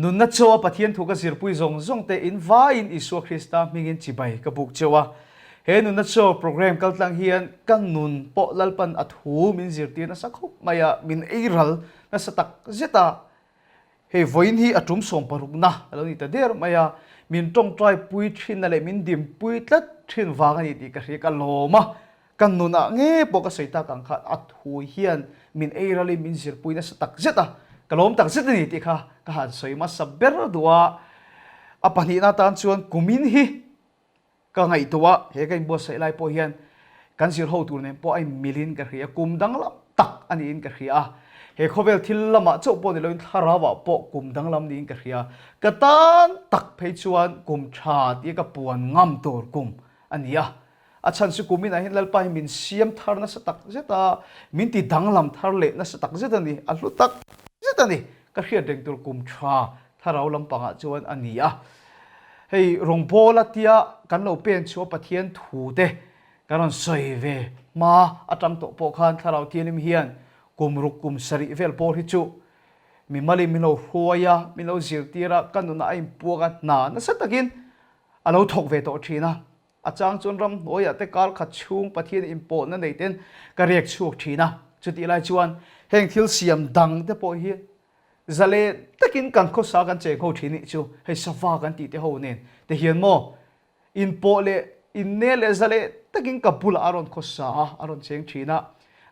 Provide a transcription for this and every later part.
Nunna chaw a Pathian thu ka zirpui zawng zawng te in vaiin Isua Krista hmingin chibai ka buk cheu a. He nunna chaw program kaltlang hian ka nun pawh Lalpan a thu min zirtir nasa khawp mai a, min ei ral nasa tak zet a. Hei vawiin hi a tum sawmparukna a lo ni ta der mai a, min tawngtai pui thinna leh min dimpui tlat thin vang a ni tih ka hria ka lawm a. Ka nunah nge pawh ka sawi tak ang kha a thu hian min ei ralin min zirpui nasa tak zet a, ka lawm tak zet a ni tih kha ka han sawi hmasa ber duh a. A pahnihna atan chuan kumin hi ka ngaihtuah a, he ka inbuatsaih lai pawh hian kan zir ho tur nen pawh a inmilin ka hria, kum danglam tak a niin ka hria a. He khawvel thil lamah chauh pawh ni loin thlarauah pawh kum danglam niin ka hria. Ka tan tak phei chuan kum tha tia ka puan ngam tur kum a ni a. A chhan chu kuminah hian Lalpa hi min siam thar nasa tak zet a, min ti danglam thar leh nasa tak zet a ni, a hlu tak zet a ni. Ka hriat reng tur kum tha thlarau lampangah chuan a ni a. Hei rawngbawla tia kan lo pen chhuah Pathian thu te kan rawn sawi ve hma atang tawh pawh khan Thlarau Thianghlim hian kum ruk kum sarih vel pawr hi chu mimalin min lo hruai a, min lo zirtir a, ka nunah a inpuak a, hna nasa takin a lo thawk ve tawh thin a. A chang chuan ramhnuaiah te kar khat chhung Pathian inpawhna nei ten ka riak chhuak thin a. Chutih lai chuan heng thil siam dang te pawh hi zalen takin kan khawsa kan cheng ho thin nih chu hei sava kan tih te ho nen te hian maw inpawh leh inne leh zalen takin ka bulah a rawn khawsa a, a rawn cheng thin a.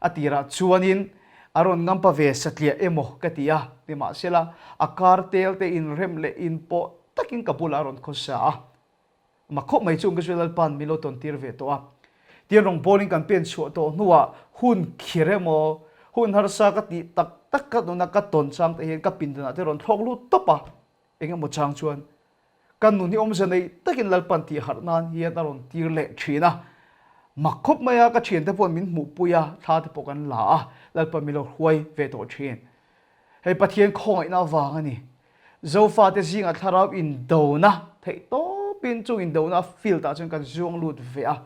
A tirah chuanin a rawn ngampa ve satliah emaw ka ti a, nimahsela a kar tel te inrem leh inpawh takin ka bulah a rawn khawsa a. Mak khawp mai chu Israel Lalpa'n min lo tawn tir ve tawh a. Tian rawngbawlin kan pen chhuah tawh hnuah hun khir emaw, hun harsa ka tih tak tak ka nuna ka tawn chang te hian ka pindanah te rawn thlawk lut tawp a. Eng emaw chang chuan ka nun hi awmze nei takin Lalpa'n tih harh nan hian a rawn tir leh thin a. Mak khawp mai a, ka thiante pawhin min hmuhpui a, thla te pawh kan la a, Lalpa'n min lo hruai ve tawh thin. Hei Pathian khawngaihna avang a ni. Zofate zingah thlarau indona theih tawpin chung indona field ah chuan kan zuang lut ve a.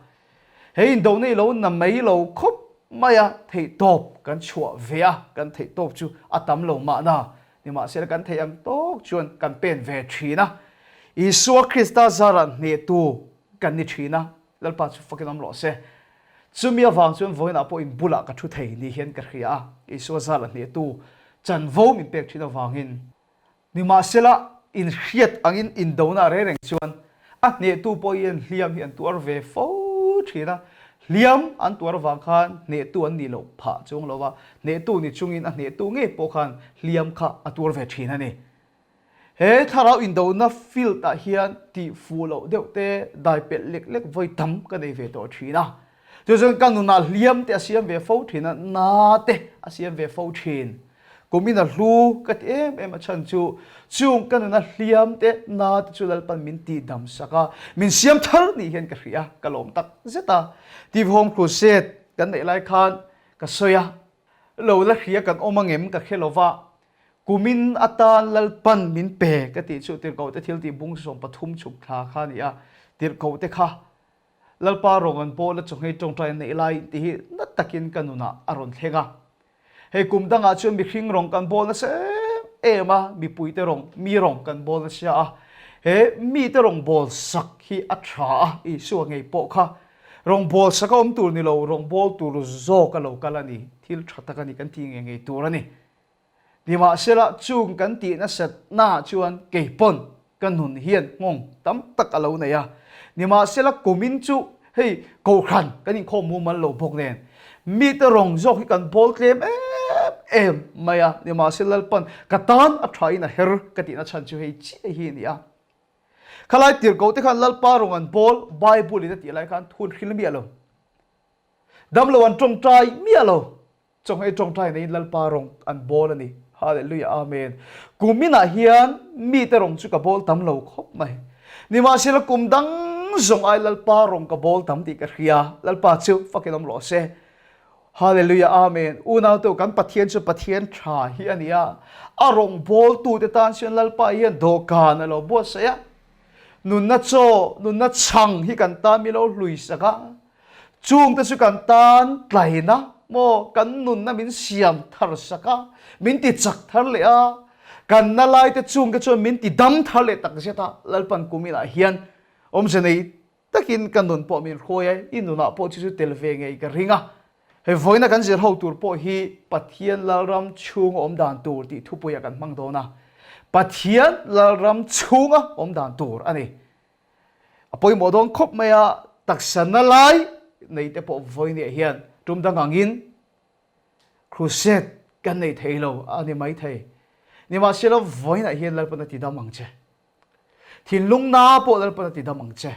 He indona hi lo na mai lo khawp mai a, theih tawp kan chhuah ve a, kan theih tawp chu a tam lo mahna. Nimahsela kan theih ang tawk chuan kan pen ve thin a. Isua Krista zarah hnehtu kan ni thin a. Lalpa chu fakin awm rawh se. Chumi avang chuan vawiinah pawh in bulah ka thu thei ni hian ka hria a, Isua zala hnehtu chanvo min pek thin avangin. Nimahsela, in hriat angin indona reng reng chuan a hnehtu pawh hian hliam hi an tuar ve fo thin a, hliam an tuar avang khan hnehtu an nih loh phah chuang lo va, hnehtu ni chungin a hnehtu ngei pawh khan hliam kha a tuar ve thin a ni. He thlarau indona field ah hian tih fuh loh deuh te dai pelh lek lek vawi tam ka nei ve tawh thin a. Chu chuan ka nunah hliam te a siam ve fo thin a, na te a siam ve fo thin. Kumin a hlu ka ti em em a chhan chu chung ka nuna hliam te na te chu Lalpan min tih dam sak a, min siam thar nih hian ka hria a, ka lawm tak zet a. TV Home Crusade kan neih lai khan ka sawi a, lo la hria kan awm angem ka hre lova, Kumin atan Lalpan min pe ka tih chu tirhkohte thil tih bung 13 chhuk thla kha a ni a, tirhkohte kha Lalpa rawng an pawh la chawnghei tawngtai an neih lai tih hi na takin ka nunah a rawn thleng a. Hei kum dangah chuan mihring rawng kan bawl nasa em em a, mipuite rawng, mi rawng kan bawl nasa a. He mite rawng bawl sak hi a tha a, Isua ngei pawh kha rawng bawl sak a awm tur ni lo, rawng bawl tur zawk a lo kal a ni, thil tha tak a ni kan tih ngei ngei tur a ni. Nimahsela, chung kan tih nasatnaah chuan kei pawn ka nun hian nghawng tam tak a lo nei a. Nimahsela, kumin chu hei kohhran kan inkhawm mumal lo bawk nen, mite rawng zawk hi kan bawl tlem em em mai a. Nimahsela, Lalpan ka tan a thain a her ka tihna chhan chu hei chiah hi a ni a. Khalai tirhkoh te khan Lalpa rawng an bawl, Bible in a tih lai khan thun hril miah lo. Damlo an tawngtai miah lo. Chawnghei tawngtai neiin Lalpa rawng an bawl a ni. Hallelujah Amen. Kuminah hian mite rawng chu ka bawl tam lo khawp mai. Nimahsela kum dang zawng ai Lalpa rawng ka bawl tam tih ka hria. Lalpa chu fakin awm rawh se. Hallelujah Amen. Unaute kan Pathian chu Pathian tha hi a ni a. A rawng bawltute tan chuan Lalpa hian dawhkan a lo buatsaih a. Nunna chaw, nunna chhang hi kan tan mi lo hlui sak a. Chungte chu kan tan tlaina maw kan nunna min siam thar sak a, min ti chak thar leh a. Kan na lai te chung te chuan min ti dam thar leh tak zet a, Lalpan kumin ah hian awmze nei takin ka nun pawh min hruai a, i nunah pawh chu chu tel ve ngei ka ring a. Hei vawiina kan zir ho tur pawh hi Pathian Lalram chhunga awm dan tur tih thupuiah kan hmang dawn a, Pathian Lalram chhunga awm dan tur a ni. A pawimawh dawn khawp mai a, taksa na lai nei te pawh vawiiniah hian tum dang angin Crusade kan nei thei lo a ni maithei. Nimahsela vawiinah hian Lalpan a ti dam ang che. Thinlung na pawh Lalpan a ti dam ang che.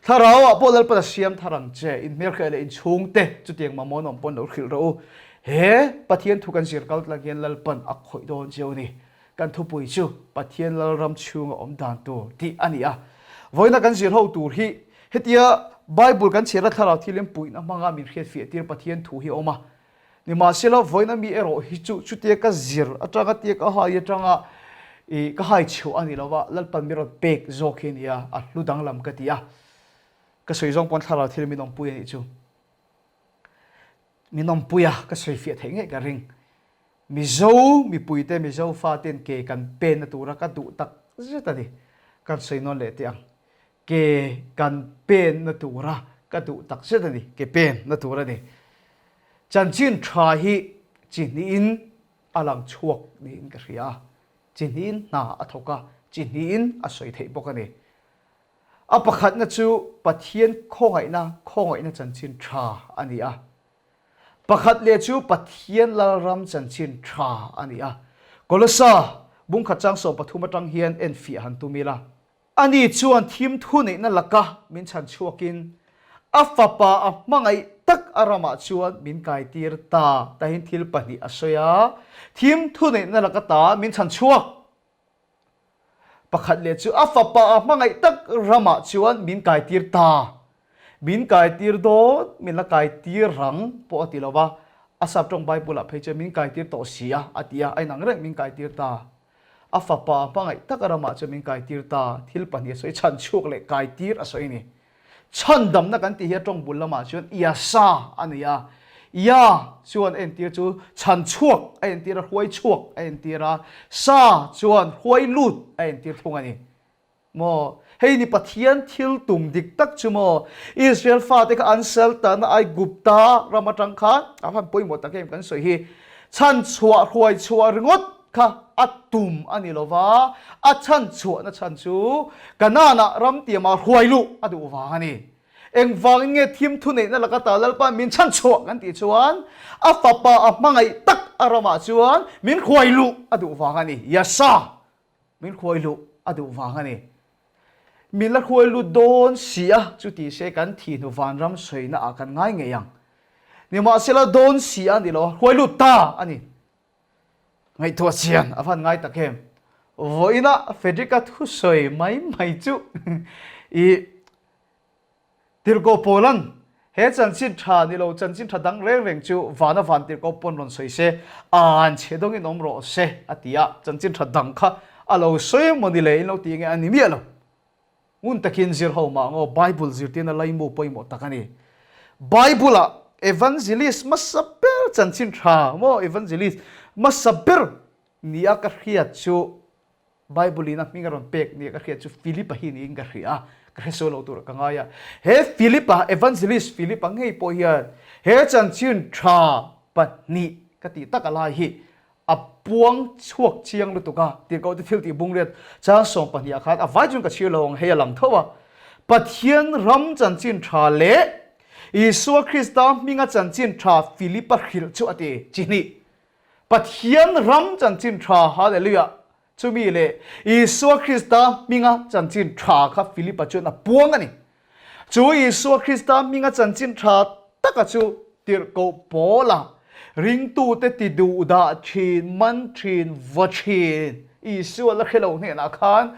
Thlarau ah pawh Lalpan a siam thar ang che. In hmelhriat leh in chhungte chutiang mamawh an awm pawn lo hrilh rawh u. He Pathian thu kan zir kal tlang hian Lalpan a khawih dawn cheu a ni. Kan thupui chu Pathian Lalram chhunga awm dan tur tih a ni a. Vawiina kan zir ho tur hi hetia Bible kan chhiarna thlarau thilin puihna hmanga min hriatfiah tir Pathian thu hi a awm a. Nimahsela vawiina mi erawh hi chu chutia ka zir atanga tia ka hai atanga ih ka hai chhuah a ni lo va, Lalpan mi rawn pek zawk hi a ni a, a hlu danglam ka ti a. Ka sawi zawng pawn thlarau thil min awmpui a nih chu. Min awmpui a, ka sawi fiah theih ngei ka ring. Mizo mipuite, Mizo faten ke kan penna tura ka duh tak zet a ni. Kan sawi nawn leh teh ang. Ke kan penna tura ka duh tak zet a ni. Ke penna tur a ni. Chanchin tha hi chi hnihin a lang chhuak niin ka hria a. Chi hnihin hna a thawk a, chi hnihin a sawi theih bawk a ni. A pakhatna chu Pathian khawngaihna, khawngaihna chanchin tha a ni a. Pakhat leh chu Pathian Lalram chanchin tha a ni a. Kolosa bungkhat chang 13 atang hian enfiah han tum ila. Ani chuan thim thuneihna laka min chhan chhuakin a fapa a hmangaih tak a ramah chuan min kaitir ta tahin thil pahnih a sawi a, thim thuneihna laka ta min chhan chhuak. Pakhat leh chu a fapa a hmangaih tak ramah chuan min kaitir ta. Min kaitir dawn, min la kaitir rang pawh a ti lo va, a sap tawng Bible ah phei chuan min kaitir tawh si a, a ti a, a inang reng min kaitir ta. A fapa a hmangaih tak a ramah chuan min kaitir ta, thil pahnih a sawi, chhanchhuak leh kaitir a sawi a ni. Chhandamna kan tih hi a tawng bul lamah chuan Iasa a ni a. Ia chuan a entir chu chhanchhuak a entir a, hruai chhuak a entir a, Sa chuan hruai lut a entir thung a ni. Maw? Hei ni Pathian thil tum dik tak chu maw? Israel fate kha an sal tahna Aigupta ram atang khan a han pawimawh tak em kan sawi hi. Chhanchhuah hruai chhuah ringawt kha a tum a ni lo va, a chhanchhuahna chhan chu Kanaan-ah ram tiamah hruai luh a duh vang a ni. Engvangin nge thim thuneihna laka ta Lalpa min chhanchhuah kan tih chuan a fapa a hmangaih tak a ramah chuan min hruai luh a duh vang a ni. Yasa! Min hruai luh a duh vang a ni. Min la hruai lut dawn si a, chuti se kan thih hnu vanram sawina ah kan ngai ngei ang. Nimahsela dawn si a ni lo a, hruai lut ta a ni. Ngaihtuah chian a van ngai tak em? Vawiina Frederick-a thusawi mai mai chu i Tirhkoh Paula'n he chanchin tha ni lo chanchin tha dang reng reng chu vana van tirhkoh pawn rawn sawi se, an chhe dawngin awm rawh se a ti a, chanchin tha dang kha a lo sawi emaw ni le in lo ti nge a ni miah lo. Ngun takin zir ho mah ngaw Bible zirtirna laimu pawimawh tak a ni. Bible-ah evangelist hmasa ber chanchin tha maw evangelist hmasa ber nia ka hriat chu Bible-in a hming a rawn pek nia ka hriat chu Philip-a hi niin ka hria a, ka hre sawi lo tur ka ngai a. He Philip-a, evangelist Philip-a ngei pawh hian he chanchin tha pahnih ka tih tak a lai hi A puang chhuak chiang lutuk a, tirhkoh te thil tih bungriat chang 12 ah khan a vai chuan ka chhir lo ang hei a lang tho a. Pathian ram chanchin tha leh Isua Krista hminga chanchin tha Philipa hrilh chu a ti chi hnih. Pathian ram chanchin tha, Hallelujah, chumi leh Isua Krista hminga chanchin tha kha Philipa chuan a puang a ni. Chu Isua Krista hminga chanchin tha taka chu tirhkoh Paula ringtute ti duh dah thin, man thin, va thin Isua la hre lo hnenah khan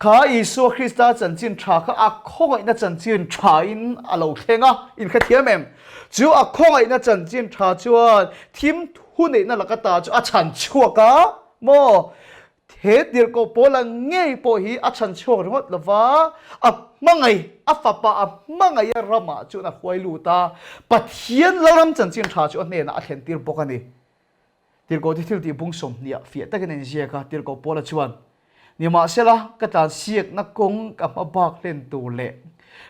kha Isua Krista chanchin tha kha a khawngaihna chanchin thain a lo thleng a, inhrethiam em? Chu a khawngaihna chanchin tha chuan thim thuneihna laka ta chu a chhan chhuak a maw? He tirhkoh Paula ngei pawh hi a chhan chhuak ringawt lo va, a hmangaih, a fapa a hmangaih a ramah chuan a huai lut a, Pathian Lalram chanchin tha chu a hnenah a thlentir bawk a ni. Tirhkoh te thil tih bung sawmhniah fiah takin a inziak a, Tirhkoh Paula chuan, Nimahsela, ka tlansiakna kawng ka hma bak hlen tur leh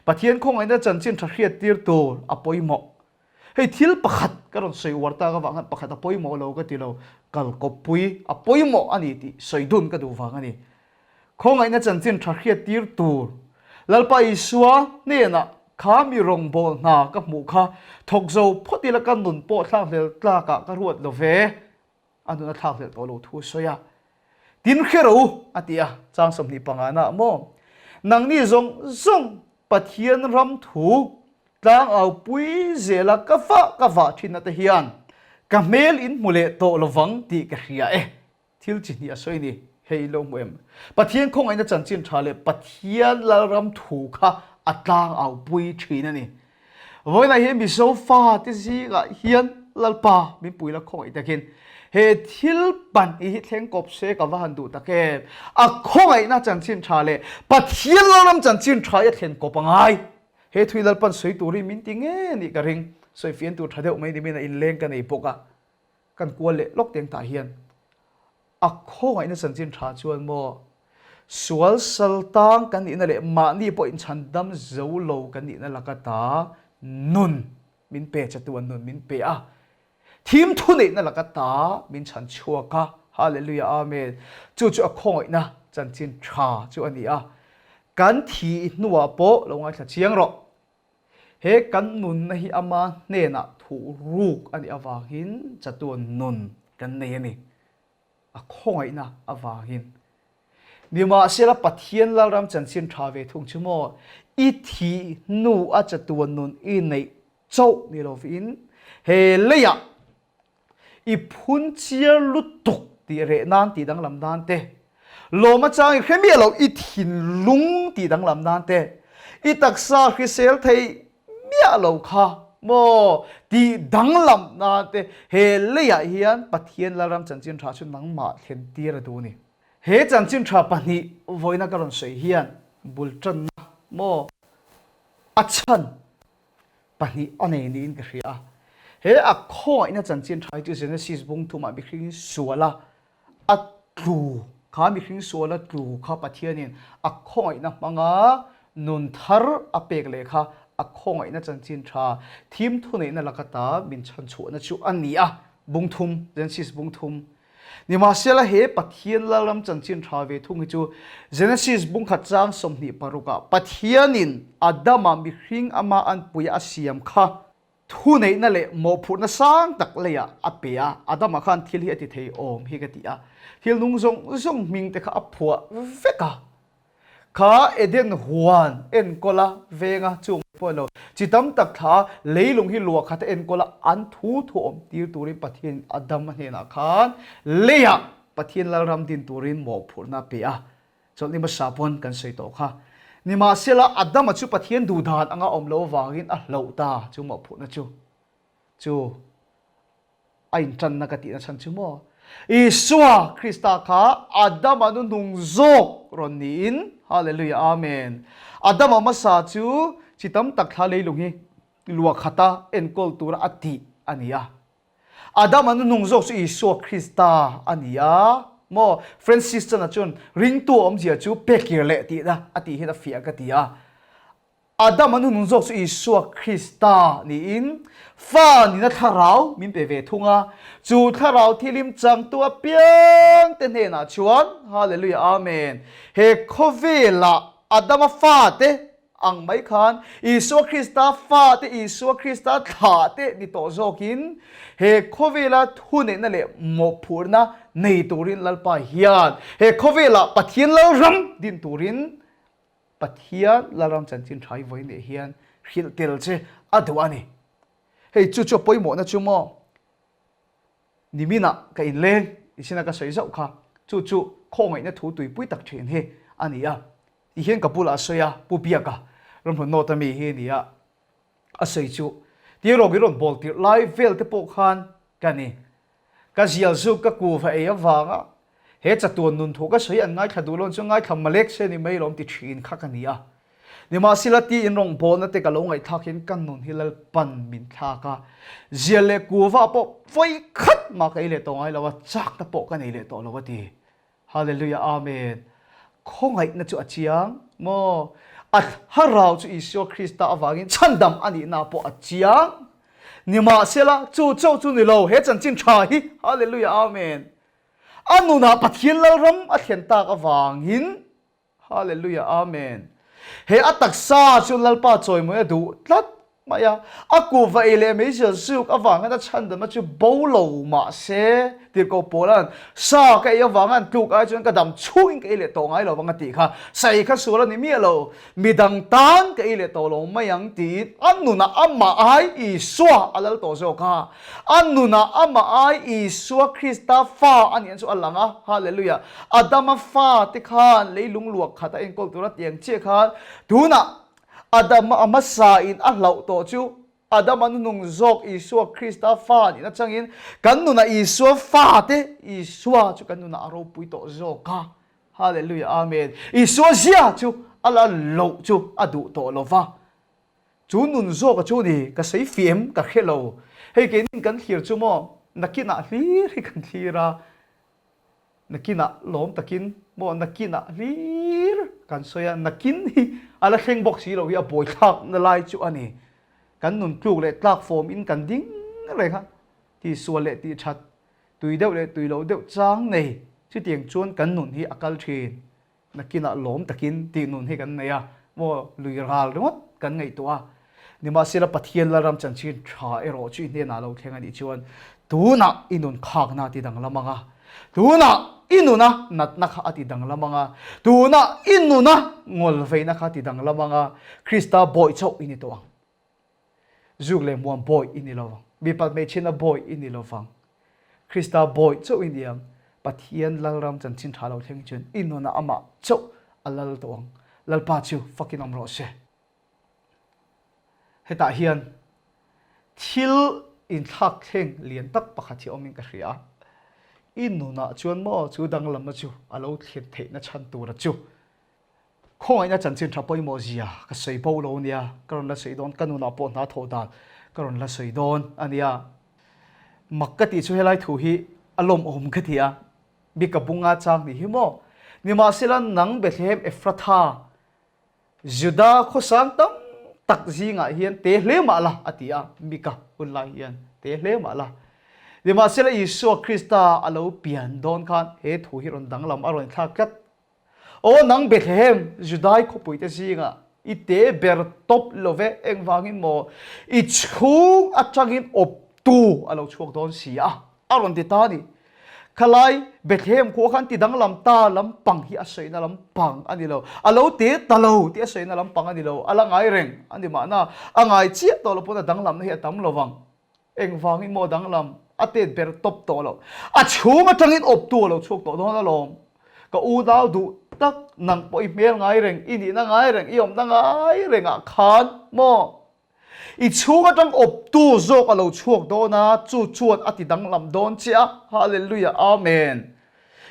Pathian khawngaihna chanchin tha hriat tir tur a pawimawh. Hei thil pakhat ka rawn sawi uar tak avang hian pakhat a pawimawh lo ka ti lo, kal kawppui a pawimawh a ni tih sawi dun ka duh vang a ni. Khawngaihna chanchin tha hriat tir tur Lalpa Isua hnenah kha mi rawngbâwl hna ka hmuh kha thawk zo phawt ila ka nun pawh thlakhlel tlakah ka ruat lo ve, a nun a thlakhlel tawh lo thu a sawi a. Tin hre rawh u, a ti a, chang 25 naah maw, Nangni zawng zawng Pathian ram thu tlangau pui zela ka vah ka vah thinna te hian ka hmel in hmu leh tawh lovang tih ka hria e. Thil chi hnih a sawi ni. Hei in lo hmu em? Pathian khawngaihna chanchin tha leh Pathian Lalram thu kha a tlangau pui thin a ni. Vawiinah hian Mizo fate zingah hian Lalpa min pui la khawngaih takin he thil pan hi hi thleng kawp se ka va han duh tak em? A khawngaihna chanchin tha leh Pathian Lalram chanchin tha hi a thlen kawp a ngai. He thui Lalpan sawi turin min ti nge nih ka ring. Sawifian tur tha deuh mai nimin a inleng ka nei bawk a. Kan kual leh lawk teng tah hian a khawngaihna chanchin tha chuan maw sual sal tang kan nihna leh mahni pawh inchhandam zo lo kan nihna laka ta nun min pe chatuan nun min pe a, thim thuneihna laka ta min chhan chhuak a, Hallelujah Amen. Chu chu a khawngaihna chanchin tha chu a ni a, kan thih hnuah pawh lo ngaithla chiang rawh. He kan nunna hi ama hnenah thuh ruk a nih avangin chatuan nun kan nei a ni. A khawngaihna avangin. Nimahsela Pathian Lalram chanchin tha ve thung chu maw, i thih hnu a chatuan nun i neih chauh ni lovin he leiah I phun chiar lutuk tih reh nan tih danglam nan te, lawm atang i hre miah lo i thinlung tih danglam nan te, i taksa hrisel thei miah lo kha maw tih danglam nan te he leiah hian Pathian Lalram chanchin tha chu nangmah thlen tir a duh a ni. He chanchin tha pahnih vawiina ka rawn sawi hian bul tanna maw a chhan pahnih a nei niin ka hria a. He a khawngaihna chanchin tha hi chu Genesis bung thumah mihring suala a tlu kha, mihring suala tlu kha Pathianin a khawngaihna hmanga nun thar a pek leh kha a khawngaihna chanchin tha thim thuneihna laka ta min chhanchhuahna chu a ni a, bung thum, Genesis bung thum. Nimahsela he Pathian Lalram chanchin tha ve thung hi chu Genesis bungkhat chang 26 ah Pathianin Adama mihring ama anpuia a siam kha thuneihna leh mawhphurhna sang tak leiah a pe a, Adama khan thil hi a ti thei awm hi ka ti a, thil nung zawng zawng hming te kha a phuah vek a. Kha Eden huan enkawl a veng a, chung pawh lo. Chi tam tak thla leilung hi luah khat a enkawl a, an thu thu awm tir turin Pathian Adama hnenah khan leiah Pathian Lalram din turin mawhphurhna a pe a. Chawlhni hmasa pawn kan sawi tawh kha. Nimahsela Adama chu Pathian duhdan anga awm lo avangin a hloh ta chu mawhphurhna chu. Chu a inṭanna ka tihna chhan chu maw? Isua Krista kha Adama nu hnung zawk rawn niin, Hallelujah Amen. Adama hmasa chu chi tam tak thla leilung hi luah khata enkawl tura a tih a ni a. Adama nu hnung zawk chu Isua Krista a ni a maw? Francis Chan-a chuan ringtu awmzia chu pekir leh tihna a tih hian a fiah ka ti a. Adama nu nung zawk chu Isua Krista niin fa nina thlarau min pe ve thung a, chu thlarau thilim changtu apiang te hnenah chuan, Hallelujah Amen, he khawvelah Adama fate ang mai khan Isua Krista fate, Isua Krista thlahte ni tawh zawkin he khawvela thuneihna leh mawhphurhna nei turin Lalpa hian he khawvelah Pathian Lalram din turin Pathian Lalram chanchin tha hi vawiin leh hian hrilh tel che a duh a ni. Hei chu chu a pawimawhna chu maw? Niminah ka inleng nichin a ka sawi zauh kha, chu chu khawngaihna thu tuipui tak thin hi a ni a. Tihian ka bulah a sawi a, Pu Biaka ramhlun nawt ami hi a ni a. A sawi chu, Tirawk i rawn bawl tirh lai vel te pawh khan ka ni. Ka zial zuk ka kuva ei avanga he chatuan nun thu ka sawi an ngaithla duh lo chu ngaithla malek se ni mai lawm ti thin kha ka ni a. Nimahsela tiin rawngbawlna te ka lo ngaihthlak hian ka nun hi Lalpan min thlak a, zial leh kuva pawh vawi khat mah ka ei leh tawh ngai lo a, chakna pawh ka nei leh tawh lo a ti. Hallelujah Amen. Khawngaihna chu a chiang maw? A thlarau chu Isua Krista avangin chhandam a nihna pawh a chiang. Nimahsela chu chauh chu ni lo, he chanchin tha hi Hallelujah Amen. A nunah Pathian Lalram a thlen tak avangin Hallelujah Amen. He a taksa chu Lalpa chawimawi a duh tlat mai a, a kuhva ei leh meizial zuk avangin a chhandamna chu bo lo mah se, tirhkoh Paula'n sa ka ei avanga an tluk ai chuan ka dam chhungin ka ei leh tawh ngai lo vang a tih kha, sa ei kha sual a ni miah lo, midang tan ka ei leh tawh lo mai ang tiin a nunah amah ai Isua a lal tawh zawk a, A nunah amah ai Isua Krista fa a nih chu a lang a, Hallelujah! Adama fa te khan leilung luak khat a enkawl tura tiang chiah khan tunah Adama a hmasa in a hlauh tawh chu Adama nunung zawk Isua Krista fa nih nachangin kan nunah Isua fa te Isua chu kan nunah a ropui tawh zawk a, Hallelujah! Amen! Isua zia chu a la loh chu a duh tawh lo va. Chu nun zawka chu ni, ka sawi fih em ka hre lo. Hei keinin kan thlir chu maw, nakinah hlir hi kan thlir a, nakinah lawm takin maw nakinah hlir kan sawi a, nakin hi a la thleng bawk si lo hi a buaithlakna lai chu a ni. Kan nun tluk leh tlak fawm in kan ding reng a, tihsual leh tihthat, tui deuh leh tui loh deuh chang nei, chutiang chuan kan nun hi a kal thin. Nakinah lawm takin tih nun hi kan nei a, maw lui ral ringawt kan ngaihtuah a. Nimahsela Pathian Lalram chanchin tha erawh chu i hnenah lo thleng a nih chuan tunah i nun khakna a ti danglam ang a, tunah i nuna natna kha a ti danglam ang a, tunah i nuna ngawlveina kha a ti danglam ang a, Krista bawih chauh i ni tawh ang. Zuk leh hmuam bawi i ni lo vang. Mipat hmeichhiatna bawi i ni lo vang. Krista bawi chauh i ni ang. Pathian Lalram chanchin tha lo thleng chuan i nunah amah chauh a lal tawh ang. Lalpa chu fakin awm rawh se. Hetah hian thil inthlak thleng lian tak pakhat hi awmin ka hria a. I nunah chuan maw chu danglamna chu a lo thlen theihna chhan tura chu Khawngaihna chanchin tha pawimawh zia ka sawi bo lo nia, ka rawn la sawi dawn, ka nunah pawh hna thawh dan ka rawn la sawi dawn a nia. Mak ka tih chu helai thu hi a lawmawm ka ti a, mi ka bunga chang nih hi maw? Nimahsela nang Bethlehem Ephratha, Juda khawsang tam tak zingah hian te hle mah la a ti a, Mika hun lai hian te hle mah la. Nimahsela Isua Krista a lo pian dawn khan he thu hi rawn danglam a rawn thlak tlat Aw nang Bethlehem, Judai khawpuite zingah i te ber tawp lo ve, engvangin maw i chhung atangin awptu a lo chhuak dawn si a, a rawn ti ta a ni. Khalai Bethlehem khua khan ti danglam ta lampang hi a sawina lampang a ni lo, a lo te ta lo tih a sawina lampang a ni lo, a la ngai reng a ni mahna, a ngai chiah tawh lo pawn a danglamna hi a tam lo vang. Engvangin maw danglam a tet ber tawp tawh lo. A chhung atangin awptu a lo chhuak tawh dawn alawm. Ka unau duh tak nang pawh i hmel ngai reng, i nihna ngai reng, i awmna ngai rengah khan maw i chhung atang awptu zawk a lo chhuak dawn a, chu chuan a ti danglam dawn che a. Hallelujah Amen.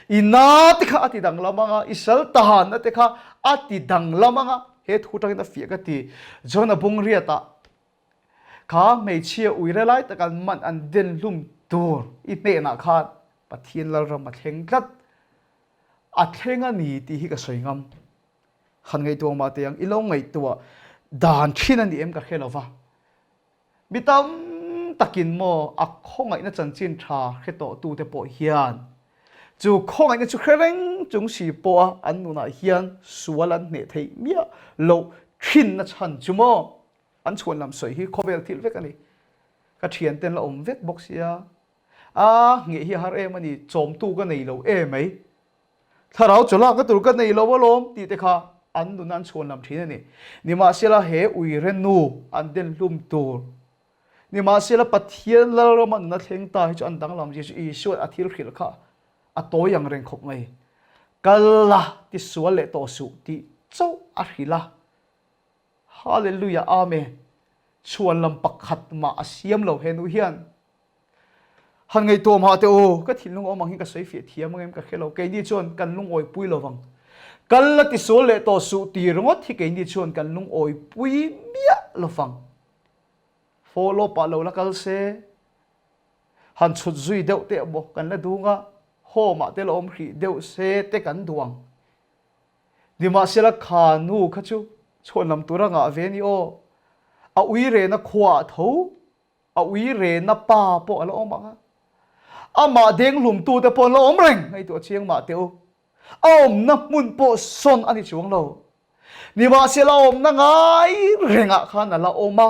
I na te kha a ti danglam ang a, i sal tahanna te kha a ti danglam ang a. He thu atangin a fiah ka ti. John a bung riatah Kha hmeichhia uire lai tak an man an den hlum tur i hnenah khan Pathian Lalram a thleng tlat. A thleng a ni tih hi ka sawi ngam. Han ngaihtuah mah teh ang, i lo ngaihtuah dan thin a ni em ka hre lo va. Mi tam takin maw a khawngaihna chanchin tha hre tawh tute pawh hian chu khawngaihna chu hre reng chung si pawha an nunah hian sual an hneh theih miah loh thinna chhan chu maw An chhuan lam sawi hi khawvel thil vek a ni. Ka thian ten la awm vek bawk sia. A ngheh hi a har em a ni, chawmtu ka nei lo e mai. Thlarau chawlak ka tur ka nei lo alawm tih te kha an nuna an chhuan lam thin a ni. Nimahsela he uire nu an den hlum tur. Nimahsela Pathian Lalrama nuna thleng ta hi chu an danglam zia chu Isua'n a thil hrilh kha a tawi ang reng khawp mai. Kal la tisual leh tawh suh tih chauh a hrilh a. Hallelujah Amen Chhuan lam pakhat mah a siam lo he nu hian han ngaihtuah mah teh u ka thinlung awm ang hi ka sawi fiah thiam ang em ka hre lo keini chuan kan lungawi pui lo vang. Kal la tisual leh tawh suh ti ringawt hi keini chuan kan lungawi pui miah lovang. Follow pah lo la kal se, han chhut zui deuh teh maw kan la dung a, home ah te la awm hrih deuh se te kan duh ang. Nimahsela kha nu kha chu chhuanlam tur a ngah ve ni aw. A uirena khua ah tho A ui rena pa pawh a la awm ang a, amah denghlumtute pawh an la awm reng ngaihtuah chiang mah teh u. A awmna hmun pawh sawn a ni chuang lo. Nimahsela a awmna ngai rengah khan a la awm a,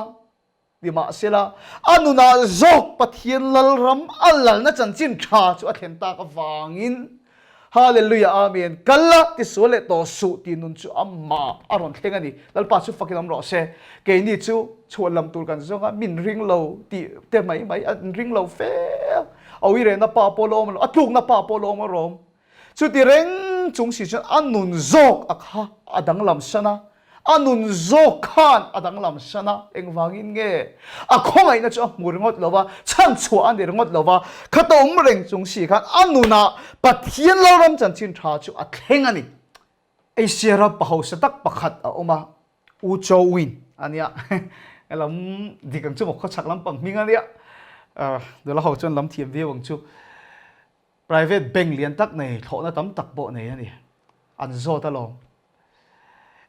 nimahsela a nunah zawk Pathian Lalram a lalna chanchin tha chu a thlen tak avangin Hallelujah Amen Kal la tisual leh tawh suh tih nun chu amah a rawn thleng a ni. Lalpa chu fakin awm rawh se. Keini chu chhuan lam tur kan zawng a, min ring lo tih te mai mai an ring lo fe a. A uirehna pa pawh la awm lo, a tlukna pa pawh la awm a rawm. Chuti reng chung si chuan a nun zawk a kha a danglam san a. A nun zawk khan a danglam san a, engvangin nge? A khawngaihna chu a hmu ringawt lo va, chhanchhuah a ni ringawt lo va, khata awm reng chung si khan a nunah Pathian Lalram chanchin tha chu a thleng a ni. Asia ram pahausa tak pakhat a awm a, U Cho Win a nia. Lam dik ang chu maw, khawchhak lampang hming a nia. Nula ho chuan lam thiam viau ang chu. Private bank lian tak nei, thlawhna tam tak pawh nei a ni. An zawt alawm.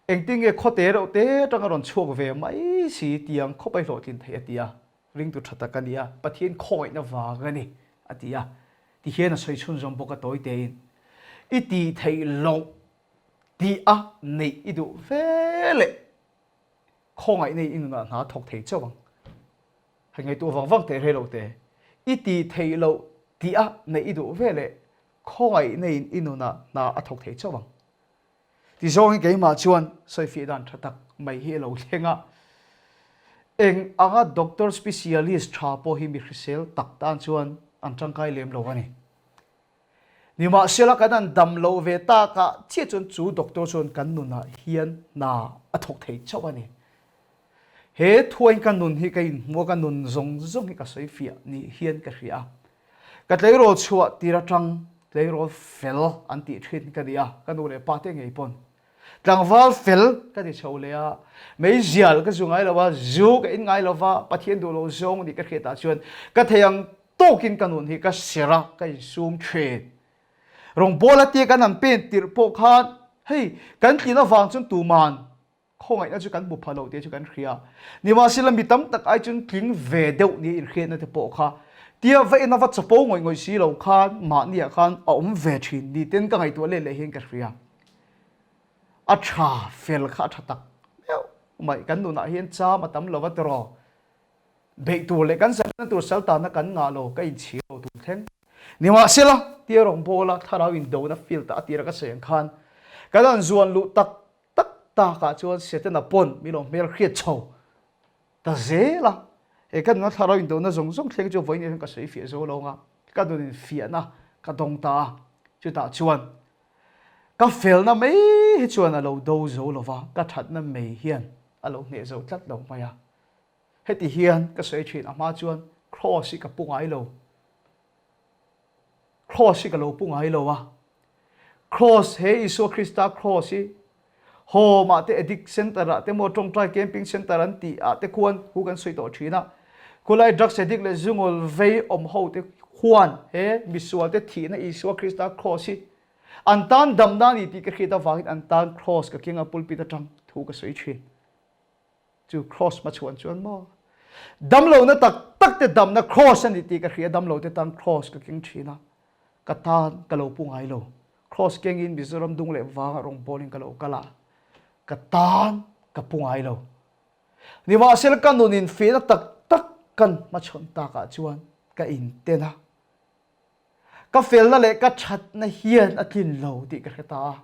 Engtin nge khawte reuh te atanga rawn chhuak ve mai si tiang khawp a i hlawhtlin theih a ti a, ringtu tha tak a ni a, Pathian khawngaihna vang a ni a ti a, tihian a sawi chhunzawm bawk a tawi tein, I tih theih loh tih a neih i duh ve leh khawngaihna in i nunah hna thawk thei chauh ang. Hei ngaihtuah vang vang teh rei lo te, i tih theih loh tih a neih i duh ve leh khawngaihna in i nunah hna a thawk thei chauh ang. Tizawngin keimah chuan sawifiah dan tha tak mai hi a lo thleng a. Eng anga doctor specialist tha pawh hi mi hrisel tak tan chuan an tangkai lem lo a ni. Nimahsela kan han dam loh ve takah chiah chuan chu doctor chuan kan nunah hian hna a thawk thei chauh a ni. He thuain ka nun hi ka inhmu a, ka nun zawng zawng hi ka sawifiah ni hian ka hria a. Ka tleirawl chhuah tir atang tleirawl fel an tih thin ka ni a, ka nu leh pa te ngei pawn tlangval fel ka ti chho leh a, meizial ka zu ngai lo a, zu ka in ngai lo va, Pathian duh lo zawng nih ka hriat ah chuan ka thei ang tawkin ka nun hi ka ser a, ka insum thin. Rawngbawl a tia kan han pen tirh pawh khan hei kan tlin avang chuan tuman Khawngaihna chu kan hmu pha lo tih chu kan hria. Nimahsela mi tam tak ai chuan tling ve deuh nia inhriatna te pawh kha tia va ena va chapo ngawih ngawih si lo khan mahniah khan a awm ve thin ni ten ka ngaihtuah let leh hian ka hria. A tha fel kha a tha tak meuh mai. Kan nunah hian cham a tam lo va tiraw. Beih tur leh kan zalna tur saltana kan ngah lo, ka inchhir lo tur thleng. Nimahsela, tia rawngbawla thlarau indona field ah a tira ka sawi ang khan kan han zuan luh tak tak takah chuan Setana pawn min lo hmel hriat chho ta zel a, he ka nuna thlarau indona zawng zawng thleng chu vawiin hian ka sawi fiah zo lo anga ka nun infiahna ka dawng ta a, chutah chuan ka felna mai hi chuan a lo do zo lo va, ka thatna mai hian a lo hneh zo tlat lo mai a, heti hian ka sawi thin a hma chuan Kraws hi ka pu ngai lo. Kraws hi ka lo pu ngai lo a, Kraws he Isua Krista Kraws hi Home ah te Addict Center ah te maw Tawngtai Camping Center an tih ah te khuan hu kan sawi tawh thin a, khulai drugs addict leh zungawl vei awm ho te khuan he misual te thihna Isua Krista Kraws hi an tan damna a ni tih ka hriat avangin an tan Kraws ka keng a pulpit atang thu ka sawi thin. Chu Kraws hmachhuan chuan maw damlohna tak tak te damna Kraws a ni tih ka hria, damlo te tan Kraws ka keng thin a, ka tan ka lo pu ngai lo. Kraws kengin Mizoram dung leh vangah rawngbawlin ka lo kal a, ka tan ka pu ngai lo. Nimahsela ka nun infiahna tak tak kan hmachhawn takah chuan ka inten a, ka felna leh ka thatna hian a tlin lo tih ka hre ta a.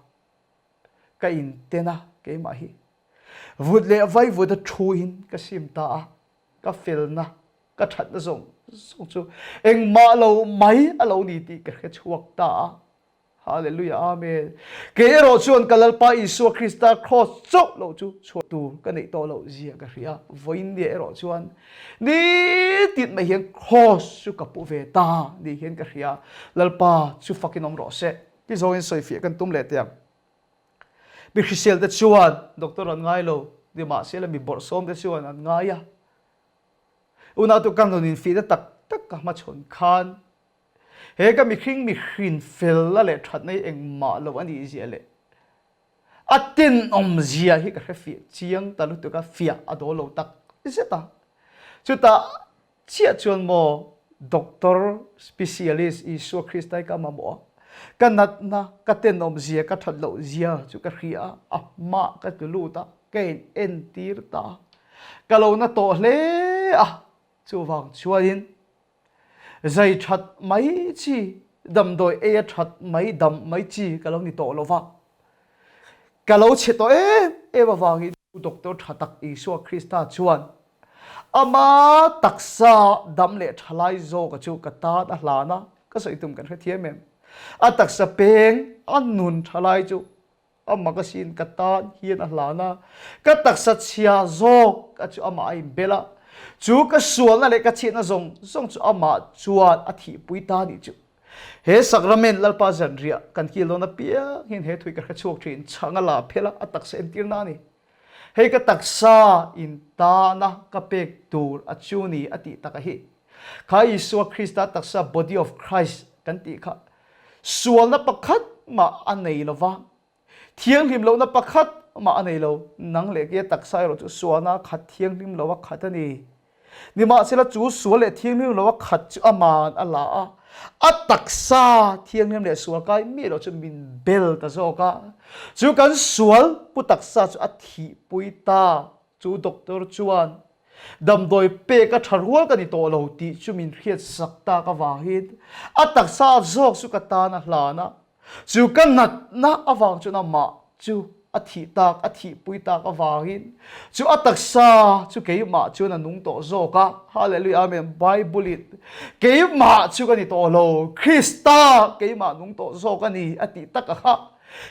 Ka inten a, keimah hi vut leh vai vut a thu in ka sim ta a, ka felna, ka thatna zawng zawng chu engmah lo mai a lo ni tih ka hre chhuak ta a. Hallelujah Amen. Kei erawh chuan ka Lalpa Isua Krista Kraws chauh loh chu chhuah tur ka neih tawh loh zia ka hria. Vawiin nia erawh chuan nitin mai hian Kraws chu ka pu ve ta ni hian ka hria. Lalpa chu fakin awm rawh se. Ti zawngin sawifiah kan tum leh teh ang. Mi hrisel te chuan doctor an ngai lo, nimahsela mi bawrhsawm te chuan an ngai a. Unautu ka nun infihna tak tak ka hmachhawn khan he ka mihring mihrin felna leh thatna hi engmah lo a nih zia leh a tenawm zia hi ka hre fiah chiang ta lutuk a, fiah a dawl lo tak zet a. Chutah chiah chuan maw Doctor Specialist Isua Krista hi ka mamawh a, ka natna, ka tenawm zia, ka that loh zia chu ka hria a, a hmaah ka tlu lut a, ka in entir ta a, ka lo na tawh hle a, chuvang chuanin zai that mai chi, damdawi ei a that mai, dam mai chi ka lo ni tawh lo va, ka lo chhe tawh em em avangin Doctor tha tak Isua Krista chuan Ama taksa dam leh thalai zawka chu ka tan a hlan a, ka sawi tum kan hrethiam em? A taksa peng a nun thalai chu a makasin ka tan hian a hlan a, ka taksa chhia zawk a chu amah a inbel a, chu ka sualna leh ka chhiatna zawng zawng chu amah chuan a thihpui ta nih chu. He Sakramen Lalpa zanriah kan kil dawn apiang hian he thui ka hrechhuak thin, chhang a la phel a, a taksa entirna a ni. Hei ka taksa in tana ka pek tur a chu ni a tih tak a hi. Kha Isua Krista taksa body of Christ kan tih kha sualna pakhat mah a nei lo va, thianghlim lohna pakhat mah a nei lo. Nang leh kia taksa erawh chu sualna a khat thianghlim lo a khat a ni. Nimahsela chu sual leh thianghlim lo a khat chu aman a la a, a taksa thianghlim leh sual kai miah lo chu min bel ta zawk a. Chu kan sual pu taksa chu a thihpui ta. Chu doctor chuan damdawi pek a tha rual ka ni tawh lo tih chu min hriatsak tak avangin a taksa zawk chu ka tan a hlan a. Chu ka natna avang chuan amah chu a thih tak, a thihpui tak avangin chu a taksa chu keimah chuan a nung tawh zawk a. Hallelujah Amen. Bible in keimah chu ka ni tawh lo, Krista keimah nung tawh zawk a ni a tih tak a kha.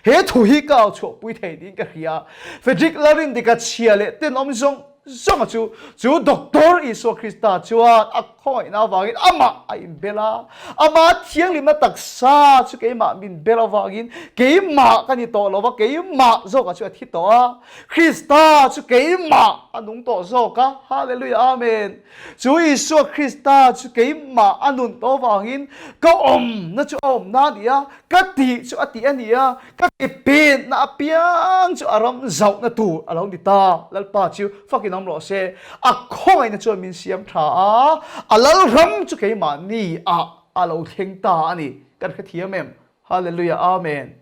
He thu hi ka au chhuahpui thei tiin ka hria. Frederick Lalrindika chhia leh tenawm zawng Zawnga chu chu Doctor Isua Krista chuan a khawngaihna avangin amah a inbel a, amah thianghlimna taksa chu keimah min bel avangin keimah ka ni tawh lo va, keimah zawkah chu a thi tawh a, Krista chu keimah a nung tawh zawk a, Hallelujah Amen. Chu Isua Krista chu keimah a nun tawh avangin ka awmna chu a awmna a ni a, ka tih chu a tih a ni a, Ka ke penna apiang chu a ram zauhna tur a lo ni ta. Lalpa chu fakin awm rawh se. A khawngaihna chuan min siam tha a, a lalram chu keimahni ah a lo thleng ta a ni. Kan hrethiam em? Hallelujah Amen.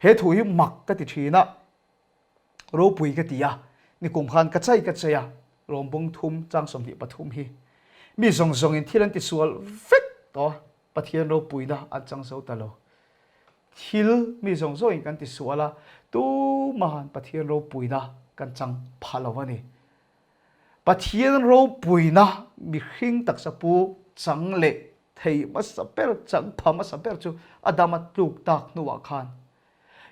He thu hi mak ka ti thin a, ropui ka ti a, nikum khan ka chai ka chai a, lawmbung thum chang 23 hi mi zawng zawngin thil an tisual vek tawh a, Pathian ropuina an chang zo ta lo. Thil mi zawng zawngin kan tisual a, tumahan Pathian ropuina kan chang pha lo a ni. Pathian ropuina mihring taksa pu chang leh thei hmasa ber, chang pha hmasa ber chu Adama tluk tak hnuah khan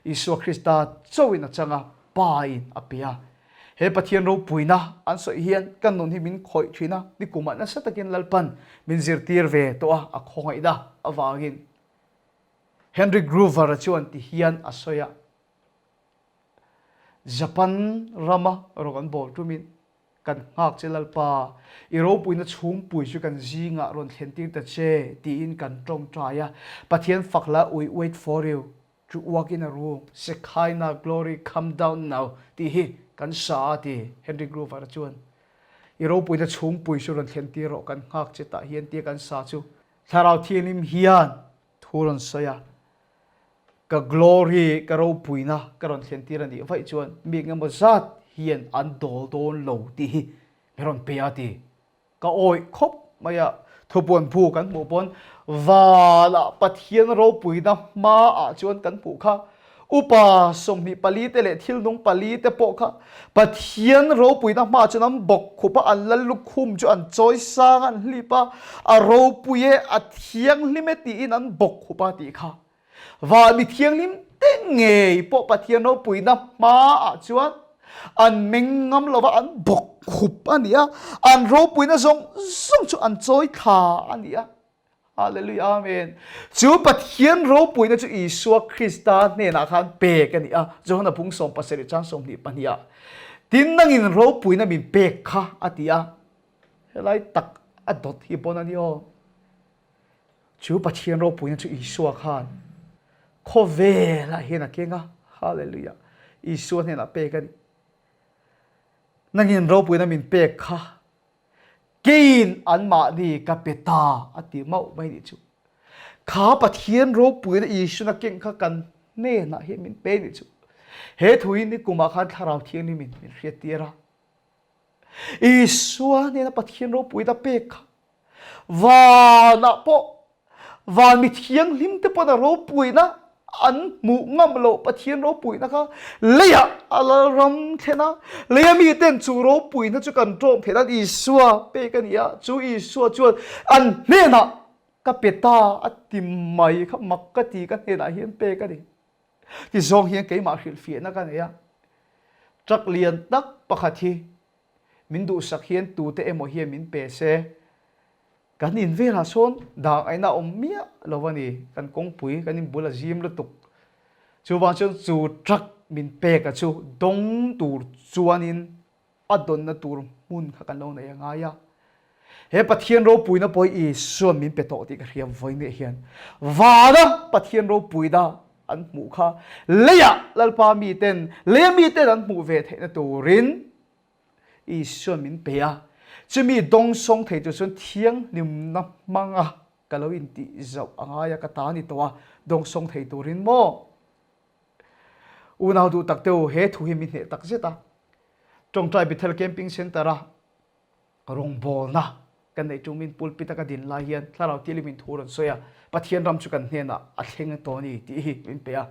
Isua Krista chauhin a chang a, Pa in a pe a. He Pathian ropuina an sawi hian kan nun hi min khawih thin a, nikumah nasa takin Lalpan min zirtir ve tawh a, a khawngaihna avangin. Henry Gruver-a chuan ti hian a sawi a, Japan rama rawng an bawl tumin kan nghak che Lalpa, i ropuina chhungpui chu kan zingah rawn thlentir ta che tiin kan tawngtai a, Pathian fak la we wait for you to walk in a room, Shekinah glory come down now tih hi kan sa a ti Henry Gruver-a chuan. I ropuina chhungpui chu rawn thlentir rawh kan nghak che tah hian tia kan sa chu Thlarau Thianghlim hian thu rawn sawi a, Ka glory, ka ropuina ka rawn thlentir a nih vaih chuan mi engemaw zat hian an dawl dawn lo tih hi mi rawn pe a ti. Ka awih khawp mai a, thupuan bu kan hmuh pawn vanah Pathian ropuina hmaah chuan kan hmuh kha. Upa 24 te leh thilnung pali te pawh kha Pathian ropuina hmaah chuan an bawk khup a, an lal lukhum chu an chawi sang a, an hlip a, a ropui e, a thianghlim e tiin an bawk khup a tih kha. Van mi thianghlim te ngei pawh Pathian ropuina hmaah chuan an meng ngam lo va, an bawk khup a ni a, an ropuina zawng zawng chu an chawi thla a ni a. Hallelujah Amen. Chu Pathian ropuina chu Isua Krista hnenah khan pek a ni a, Johana bung 17 chang 22 ah. Tin nangin ropuina min pek kha a ti a. Helai tak a dawt hi pawn a ni aw. Chu Pathian ropuina chu Isua khan khawvelah hian a keng a. Hallelujah. Isua hnenah pek a ni. Nangin ropuina min pek kha Keiin anmahni ka pe ta a ti mauh mai nih chu. Kha Pathian ropuina Isuan a keng kha kan hnenah hian min pe nih chu. He thu hi nikumah khan Thlarau Thianghlim in min hriattir a. Isua hnena Pathian ropuina pek kha Vanah pawh van mi thianghlim te pawn a ropuina an hmuh ngam loh Pathian ropuina kha leiah a lalram thlen a, leia mi ten chu ropuina chu kan ṭawm theih nan Isua pek a ni a, chu Isua chuan an hnenah ka pe ta a ti mai kha mak ka ti ka hnenah hian pek a ni. Ti zawng hian keimah hrilhfiahna ka nei a, truck lian tak pakhat hi Min duhsak hian tute emaw hian min pe se, kan in velah sawn dang aina awm miah lo a ni, kan kawngpui kan inbul a zim lutuk. Chuvang chuan chu truck min pek a chu dawng tur chuanin a dawnna tur hmun kha kan lo nei a ngai a. He Pathian ropuina pawh hi Isuan min pe tawh tih ka hria vawiin hian vana Pathian ropuina an hmuh kha leiah Lalpa miten leia miten an hmuh ve theihna turin Isuan min pe a. Chumi dawngsawng thei tur chuan thianghlimna hmanga ka lo intih zauh a ngai a, ka ta ni tawh a, dawngsawng thei turin maw? Unau duh tak te u, he thu hi mi hneh tak zet a. Tawngtai Bethel Camping Centre-a Rawngbawlna kan neih tumin pulpit a ka din lai hian Thlarau Thianghlim in thu rawn sawi a, Pathian ram chu kan hnenah a thleng tawh a ni tih hi min pe a.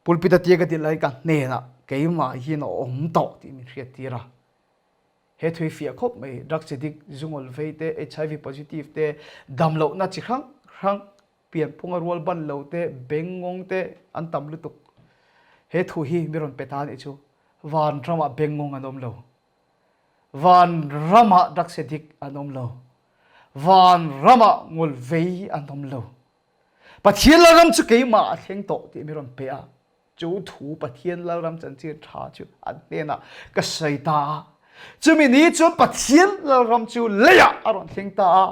Pulpit a tia ka din lai ka hnenah keimah hian a awm tawh tih min hriattir a. He thui fiah khawp mai, drugs addict, zungawl vei te, HIV positive te, damlohna chi hrang hrang, pianphunga rual ban lo te, bengngawng te an tam lutuk. He thu hi mi rawn pe ta anih chu, vanramah bengngawng an awm lo. Van ramah drugs dik an awm lo. Van ramah ngul vei an awm lo. Pathian Lalram chu keimah a thleng tawh tih mi rawn pe a. Chu thu Pathian Lalram chanchin tha chu an hnenah ka sawi ta a. Chumi ni chuan Pathian Lalram chu leiah a rawn thleng ta a.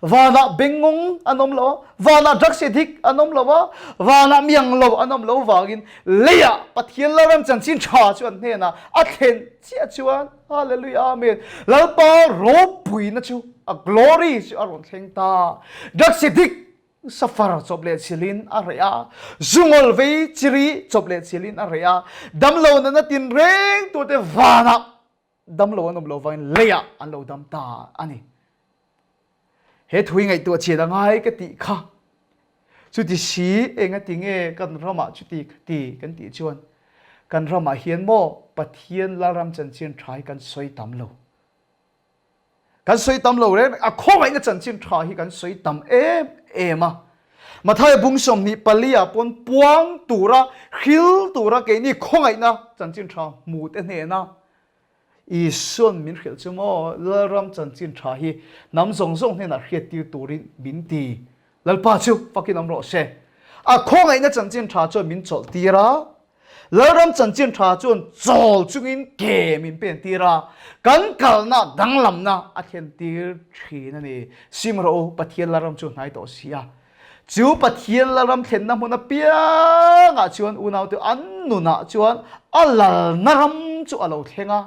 Vanah bengngawng an awm lo a, vanah drugs dik an awm lo a, vanah miang lo an awm lo vangin leiah Pathian Lalram chanchin tha chu an hnenah a thlen chiah chuan Hallelujah Amen Lalpa ropuina chu a glory chu a rawn thleng ta. Drugs dik safar chawp leh chilin a reh a, zungawl vei chiri chawp leh chilin a reh a, damlo nana tinreng turte vanah Damlo an awm lo vangin leiah an lo dam ta a ni. He thu hi ngaihtuah chian a ngai ka tih kha. Chuti si enga ti nge kan ramah chuti ka ti kan tih chuan kan ramah hian maw Pathian Lalram chanchin tha hi kan sawi tam lo. Kan sawi tam lo reng a khawngaihna chanchin tha hi kan sawi tam em em a. Mathaia bung 24 ah pawn puang tura hril tura keini khawngaihna chanchin tha hmu te hnena Isuan min hrilh chu maw Lalram chanchin tha hi hnam zawng zawng hnenah hriattir turin min ti. Lalpa chu fakin awm rawh se. A khawngaihna chanchin tha chuan min chawlh tir a, Lalram chanchin tha chuan chawl chungin ke min pen tir a, kan kalna danglamna a thlen tir thin a ni. Sim rawh u, Pathian Lalram chu hnai tawh si a. Chu Pathian Lalram thlenna hmun apiangah chuan unaute an nunah chuan a lalna ram chu a lo thleng a.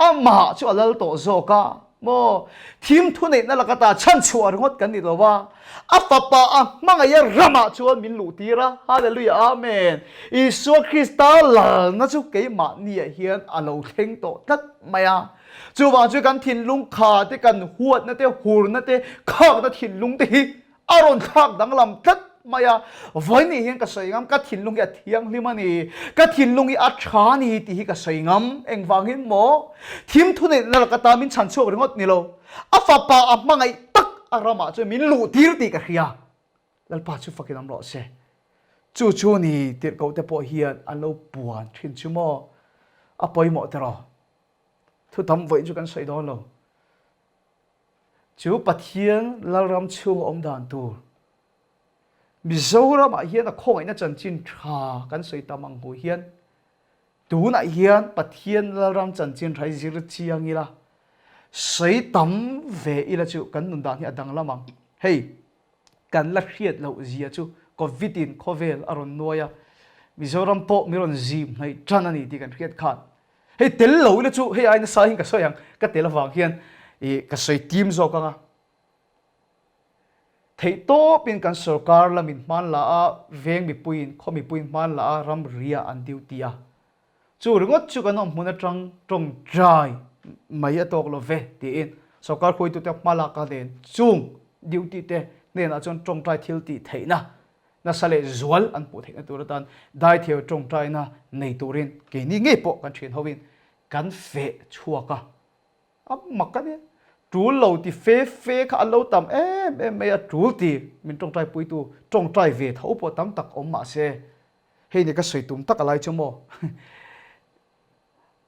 Amah chu a lal tawh zawk a maw? Thim thuneihna laka ta chhanchhuah ringawt kan ni lo a, a Fapa a hmangaih a ramah chuan min luhtir a. Hallelujah Amen! Isua Krista lalna chu keimahniah hian a lo thleng tawh tlat mai a. Chuvang chu kan thinlung kha te, kan huatna te, hurna te, khakna thinlung te hi A rawn thlak danglam tlat mai a, vawiin hian ka sawi ngam, ka thinlung hi a thianghlim a ni, ka thinlung hi a tha a ni tih hi ka sawi ngam. Engvangin maw? Thim thuneihna laka ta min chhan chhuak ringawt ni lo, a fapa a hmangaih tak a ramah chuan min luh tir tih ka hria. Lalpa chu fakin awm rawh se. Chu chu ni tirhkoh te pawh hian an lo puan thin chu maw? A pawimawh tiraw? Thu tam vawiin chu kan sawi dawn lo. Chu Pathian Lalram chhunga awm dan tur Mizoramah hian a khawngaihna chanchin tha kan sawi tam ang hu hian tunah hian Pathian Lalram chanchin tha hi zir chiang ila, sawi tam ve ila chu kan nun dan hi a danglam ang. Hei kan la hriat loh zia chu Covid in khawvel a rawn nuai a, Mizoram pawh mi rawn zim hnaih tan a ni tih kan hriat khan Hei tel lo ila chu hei ai nasa in ka sawi ang, ka tel avang hian ih ka sawi tim zawk ang a. Theih tawpin kan sorkar lamin hman la a, veng mipuiin, khaw mipuiin hman la a, ram ria an duty a. Chu ringawt chu kan awm hmun atang tawngtai mai a tawk lo ve tiin sorkar hruaitute hma lak a nen chung duty te hnenah chuan tawngtai thil tih theihna nasa leh zual an hmuh theihna tur atan daitheu tawngtaina nei turin keini ngei pawh kan thian hovin kan feh chhuak a, a mak a nia. Tul lo ti fe fe kha an lo tam em em mai a, tul ti min tawngtai puitu tawngtai ve tho pawh tam tak awm mah se hei ni ka sawi tum tak a lai chu maw.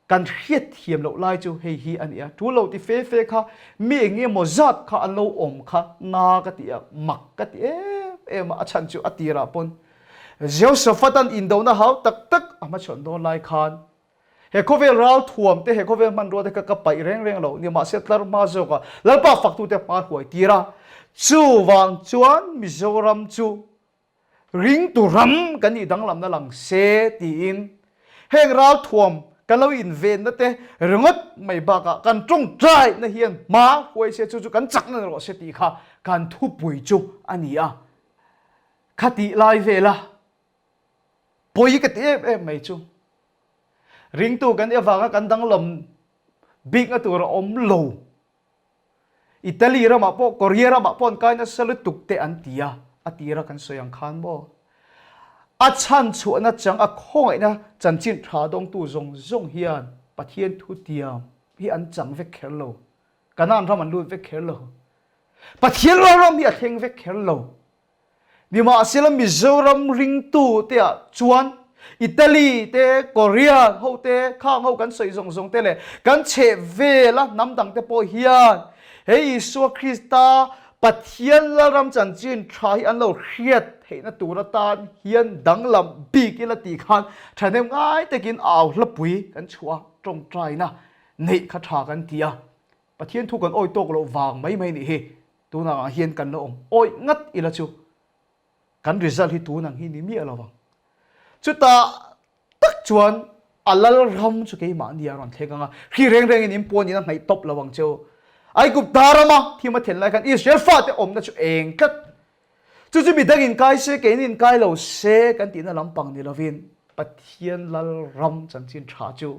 Kan hriat thiam loh lai chu hei hi a ni a, tul lo ti fe fe kha mi eng nge maw zat kha an lo awm kha na ka ti a, mak ka ti em em a, a chhan chu a tirah pawn Jehoshaphat an indona hau tak tak a hmachhawn dawn lai khan he khawvel ral thuam te he khawvel hmanrua te kha ka paih reng reng lo ni mahse tlar hma zawkah Lalpa faktute hma hruai tir a, chuvang chuan Mizoram chu Ringtu ram kan nih danglamna lang se tiin heng ralthuam kan lo invenna te ringawt mai bakah kan tawngtaina hian hma huai se chu chu kan chakna ni rawh se tih kha kan thupui chu a ni a. Khatih lai vela pawi ka ti em em mai chu ringtu kan nih avanga kan danglam bikna tur a awm lo. Italy ramah pawh Korea ramah pawh an kai nasa lutuk te an ti a, a tira kan sawi ang khan maw? A chhan chhuahna chang a khawngaihna chanchin tha dawngtu zawng zawng hian Pathian thutiam hi an chang vek kher lo, Kanaan ram an lut vek kher lo, Pathian ram hi a thleng vek kher lo. Nimahsela Mizoram ringtu te ah chuan Italy te, Korean ho te, khang ho kan sawi zawng zawng te leh kan chheh vela hnam dang te pawh hian he Isua Krista Pathian Lalram chanchin tha hi an lo hriat theihna tur atan hian danglam bik ila tih khan thahnem ngai takin au hlapui kan chhuah a, tawngtaina neih kha tha kan ti a. Pathian thu kan awi tawk loh vang mai mai nih hi tunah ah hian kan la awm awih ngat ila chu kan result hi tun ang hi ni miah lo vang. Chutah tak chuan a lal ram chu keimahni a rawn thleng ang a, hri reng rengin in puan in a hnaih tawp lo ang che u. Aigupta rama thim a then lai khan Israel fate awmna chu eng tlat. Chu chu midang in kai se keini in kai lo se kan tihna lampang ni lovin Pathian lal ram chanchin tha chu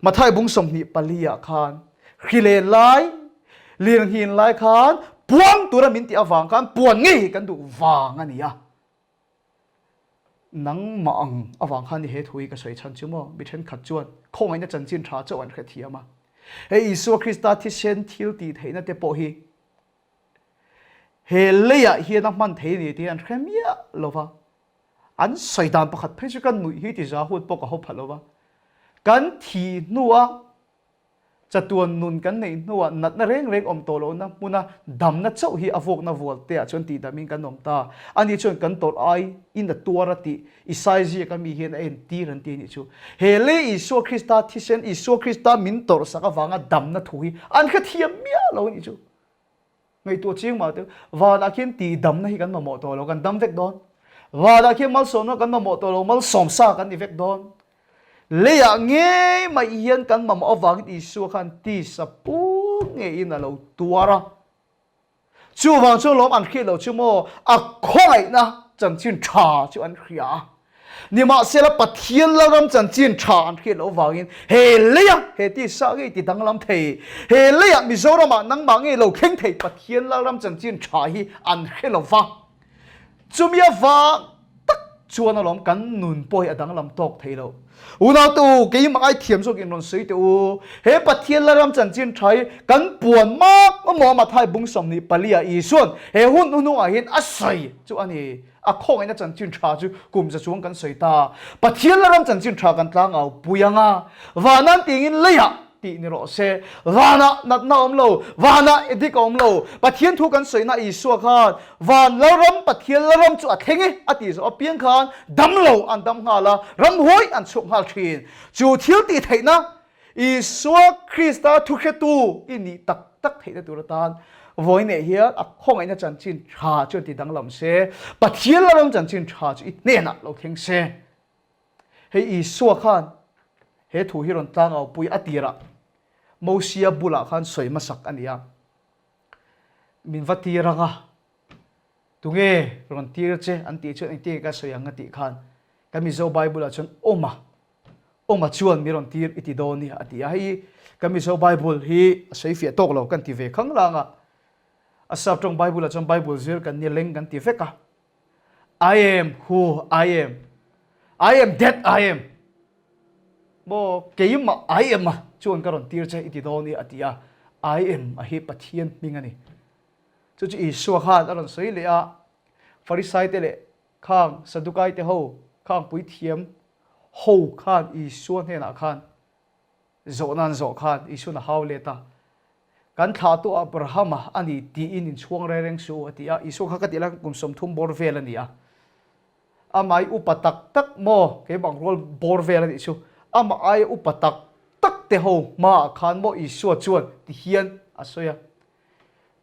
Mathai bung 24 ah khan hrilen lai, lirnghin lai khan puang tura min tih avang khan puan ngei kan duh vang a ni a. Nangmah ang avang khan ni he thu hi ka sawi chhan chu maw? Mi thenkhat chuan khawngaihna chanchin tha chauh an hrethiam a. Hei Isua Krista thisen thil tih theihna te pawh hi he leiah hian a hman thei a ni tih an hre miah lo va. An sawi dan pakhat phei chu kan nuih hi ti za hut pawh ka haw pha lo va. Kan thi hnua chatuan nun kan neih hnuah natna reng reng awm tawh lohna hmuna damna chauh hi a vawkna vual te ah chuan tihdamin kan awm ta. Ani chuan kan tawrh ai in a tuar a tih Isai ziaka mi hian a entir an ti a nih chu. He lei Isua Krista thisen, Isua Krista min tawrhsak avanga damna thu hi an hrethiam miah lo a nih chu. Ngaihtuah chiang mah teh, vanah khian tihdamna hi kan mamawh tawh lo, kan dam vek dawn. Vanah khian malsawmna kan mamawh tawh lo, malsawm sa kan ni vek dawn. Leiah ngei mai hian kan mamawh avangin Isua khan tisa pum ngeiin a lo tuar a. Chuvang chuan lawm an hriat loh chu maw, a khawngaihna chanchin tha chu an hria a. Nimahsela Pathian Lalram chanchin tha an hriat loh vangin he leia he tisa ngei ti danglam thei, he leia Mizoramah nangmah ngei lo thleng thei Pathian Lalram chanchin tha hi an hre lo va. Chumi avang tak chuan alawm kan nun pawh hi a danglam tawk thei lo. Unautu, keimah ai thiam zawk in rawn sawi teh u. He Pathian Lalram chanchin tha hi kan puan mak emaw Mathai bung 24 ah Isuan he hun hnuhnungah hian a sawi chu a ni. A khawngaihna chanchin tha chu kum za chuang kan sawi ta. Pathian la ram chanchin tha kan tlangau pui ang a, vanan tingin leiah. tih ni rawh se. Vanah natna a awm lo, vanah edik a awm lo. Pathian thu kan sawina Isua khan van Lalram, Pathian Lalram chu a thleng e a tih zawh apiang khan dam lo an dam nghal a, ramhuai an chhuak nghal thin. Chu thil tih theihna Isua Krista thuhretu i nih tak tak theihna tur atan vawi neih hian a khawngaihna chanchin tha chuan ti danglam se, Pathian Lalram chanchin tha chu i hnenah lo thleng se. Hei Isua khan he thu hi rawn tlangaupui a tirah Mosia bulah khan sawi hmasak a ni a, min va tir ang a, tunge rawn tir che an tih chuan engtin nge ka sawi ang a tih khan kan Mizo Bible ah chuan awm a, awm a chuan mi rawn tir i ti dawn nia a ti a, hei kan Mizo Bible hi a sawi fiah tawk lo kan ti ve khang lang a, a sap tawng Bible ah chuan Bible zir kan ni leng kan ti vek a. I am who I am. I am that I am. Maw keimah I am a chuan ka rawn tir che i ti dawn i a ti a. I am a hi Pathian hming a ni. Chu chu Isua khan a rawn sawi leh a, Farisai te leh khang Sadukai te ho khang puithiam ho khan Isua hnenah khan Zawhna an zawh khan Isuan a hau let a, Kan thlahtu Abrahama a ni tiin inchhuang reng reng suh u a ti a. Isua kha ka tih lai khan kum 30 bawr vel a ni a. Amah i upa tak tak maw, keimah rual bawr vel a nih chu. Amah aia upa tak tak te ho hmaah khan maw Isua chuan ti hian a sawi a.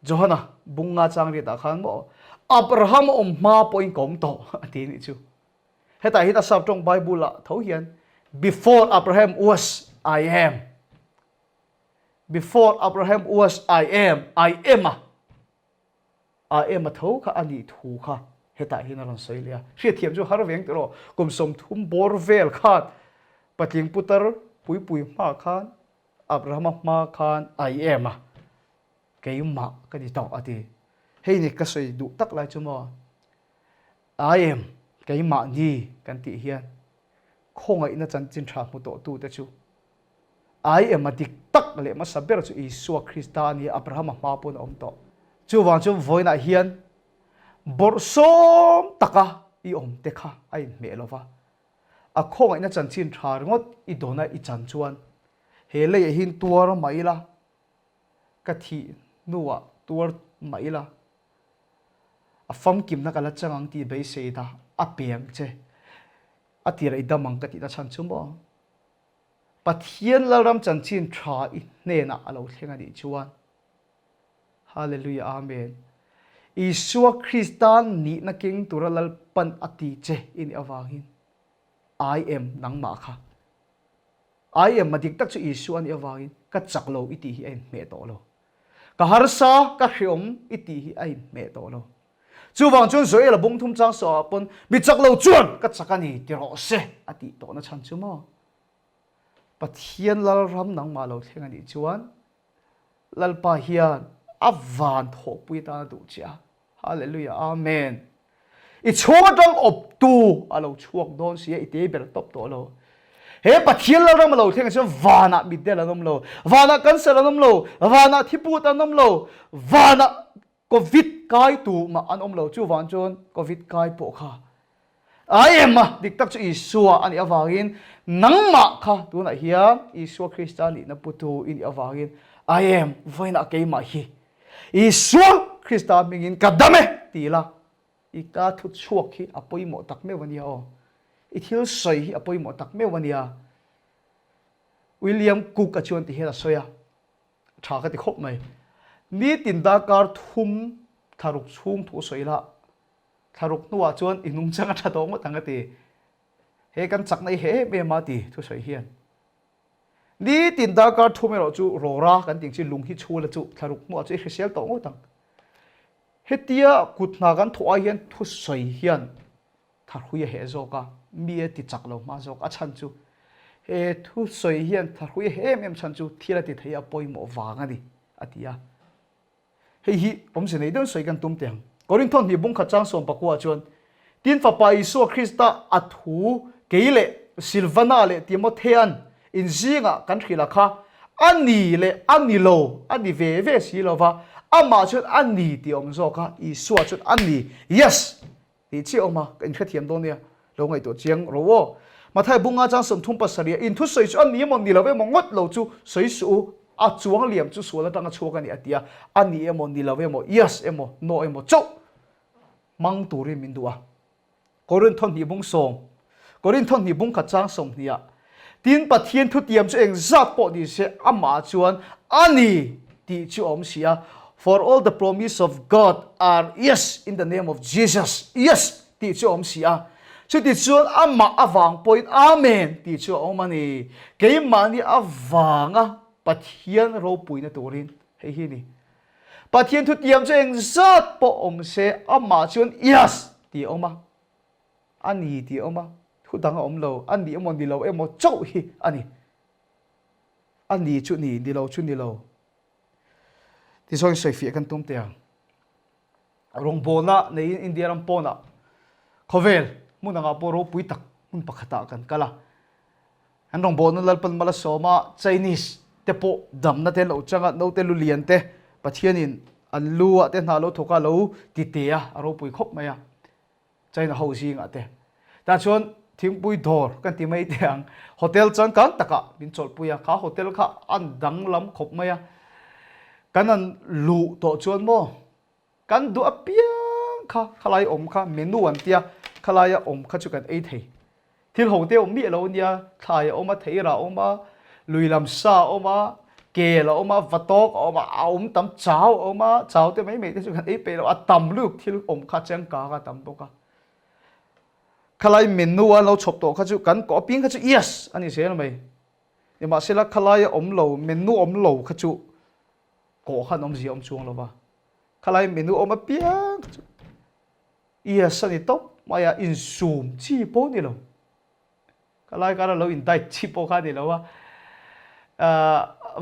Johana bung nga chang riatah khan maw Abraham a awm hma pawhin ka awm tawh a ti a nih chu. Hetah hian a sap tawng Bible ah tho hian Before Abraham was, I am. Before Abraham was, I am. I am a. I am a tho kha a nih thu kha hetah hian a rawn sawi leh a. Hriatthiam chu har veng tiraw kum 30 bawr vel khan patling putar puipui hma khan Abraham-a hma khan I am a. Keimah ka ni tawh a ti. Hei ni ka sawi duh tak lai chu maw? I am keimahni kan tih hian khawngaihna chanchin tha hmu tawhtute chu I am a dik tak leh hmasa ber chu Isua Krista a ni a, Abrahama hma pawn a awm tawh. Chuvang chuan vawiinah hian bawrhsawm taka i awmte kha a inhmeh lo va, a khawngaihna chanchin tha ringawt i dawna i chan chuan he leiah hian tuar mah ila, ka thih hnuah tuar mah ila, A famkimna ka la chang ang tih beisei ta a pe ang che. A tirah i dam ang ka tihna chhan chu maw? Pathian Lalram chanchin tha i hnenah a lo thleng a nih chuan. Hallelujah Amen. Isua Krista nihna keng tura Lalpan a ti che i nih avangin I am nangmah kha. I am a dik tak chu Isua a nih avangin ka chak lo i tih hi a inhmeh tawh lo. Ka harsa, ka hreawm i tih hi a inhmeh tawh lo. Chuvang chuan Joel-a bung thum chang sawhah pawn mi chak lo chuan ka chak a ni ti rawh se a tih tawhna chhan chu maw? Pathian Lalram nangmah lo thleng a nih chuan Lalpa hian a van thawhpui atan a duh che a. Hallelujah Amen. I chhung atang awptu a lo chhuak dawn si a, i te ber tawp tawh lo. He Pathian Lalram a lo thleng chuan vanah mitdel an awm lo, vanah cancer an awm lo, vanah thiput an awm lo, vanah covid kai tu mah an awm lo. Chuvang chuan covid kai pawh kha I am a dik tak chu Isua a nih avangin nangmah kha tunah hian Isua Krista nihna putu i nih avangin I am vawiinah keimah hi Isua Krista hmingin ka dam e ti la, i ka thu chhuak hi a pawimawh tak meuh a nia aw. I thil sawi hi a pawimawh tak meuh a nia. William Cook-a chuan ti hian a sawi a, tha ka ti khawp mai. Nitin darkar thum thlaruk chhung thu sawi la, thlaruk hnuah chuan i nungchang a tha tawh ngawt ang a ti. He kan chakna i he em em a ti thusawi hian. Nitin darkar thum erawh chu rawra kan tih ang chi lung hi chhula chu thlaruk hnuah chu i hrisel tawh ngawt ang. Hetia kut hna kan thawh ai hian thusawi hian tharhui a heh zawk a, mi a ti chak lo hma zawk. A chhan chu he thusawi hian tharhui a heh em em chhan chu thil a ti thei a pawimawh vang a ni a ti a. Hei hi awmze nei deuhin sawi kan tum teh ang. Korintho hnih bung khat chang 14 chuan, Tin Fapa Isua Krista a thu kei leh Silvana leh Timothea'n in zingah kan hrilh a kha, a ni leh a ni lo, a ni ve ve si lo va, amah chuan a ni tih a awm zawk a, Isua chuan a ni, yes, tih chiah a awm a, ka inhrethiam dawn nia, lo ngaihtuah chiang ro aw. Mathai bunga chang 37 ah in thusawi chu a ni emaw ni lo emaw ngawt lo chu sawi suh u, a chuang liam chu sual atanga chhuak a ni a ti a, a ni emaw ni lo emaw, yes emaw no emaw chauh hmang turin min duh a. Korinth hnih bung sawm, Korinth hnih bung khat chang 20 ah, Tin, Pathian thutiam chu eng zat pawh ni se amah chuan a ni tih chu a awm si a, For all the promise of God are yes in the name of Jesus, yes tih chu a awm si a. Chuti chuan amah avang pawhin Amen tih chu a awm a ni. Keimahni avanga Pathian ropuina turin hei hi a ni. Pathian thutiam chu eng zat pawh awm se amah chuan yes tih a awm a, a ni tih a awm a, thu dang a awm lo, a ni emaw ni lo emaw chauh hi a ni. A ni chu ni, ni lo chu ni lo. Tichuan sawifiah kan tum teh ang. Rawngbawlna neiin India ram pawnah khawvel hmun angah pawh ropui tak hmun pakhatah kan kal a. An rawngbawlna Lalpan mal a sawm a, Chinese te pawh damna te lo chang a, naute lu lian te Pathianin an lu ah te hna lo thawk a lo ti te a, a ropui khawp mai a, China ho zingah te. Tah chuan thingpui dawr kan ti mai teh ang, hotel changkang takah min chawlhpui a, kha hotel kha an danglam khawp mai a, kan han luh tawh chuan maw Kan duh apiang kha khalai awm kha menu an tia khalaia awm kha chu kan ei thei. Thil ho te awm miah lo ania, thlai a awm a, theira a awm a, lui lam sa a awm a, kel a awm a, vatawk a awm a, a awm tam chau a awm a, chau te mai mai te chu kan ei peih lo, a tam lutuk thil awm kha changkang a tam bawk a. Khalai menu a lo chhawp tawh kha chu kan kawh apiang kha chu yes a ni zel mai. Nimahsela khalaia awm lo, menu awm lo kha chu kawh khan awmzia awm chuang lo va. Khalai menu awm apiang kha chu yes a ni tawp mai a, insum chi pawh ni lo. Khalai kara lo in diet chi pawh kha ni lo a,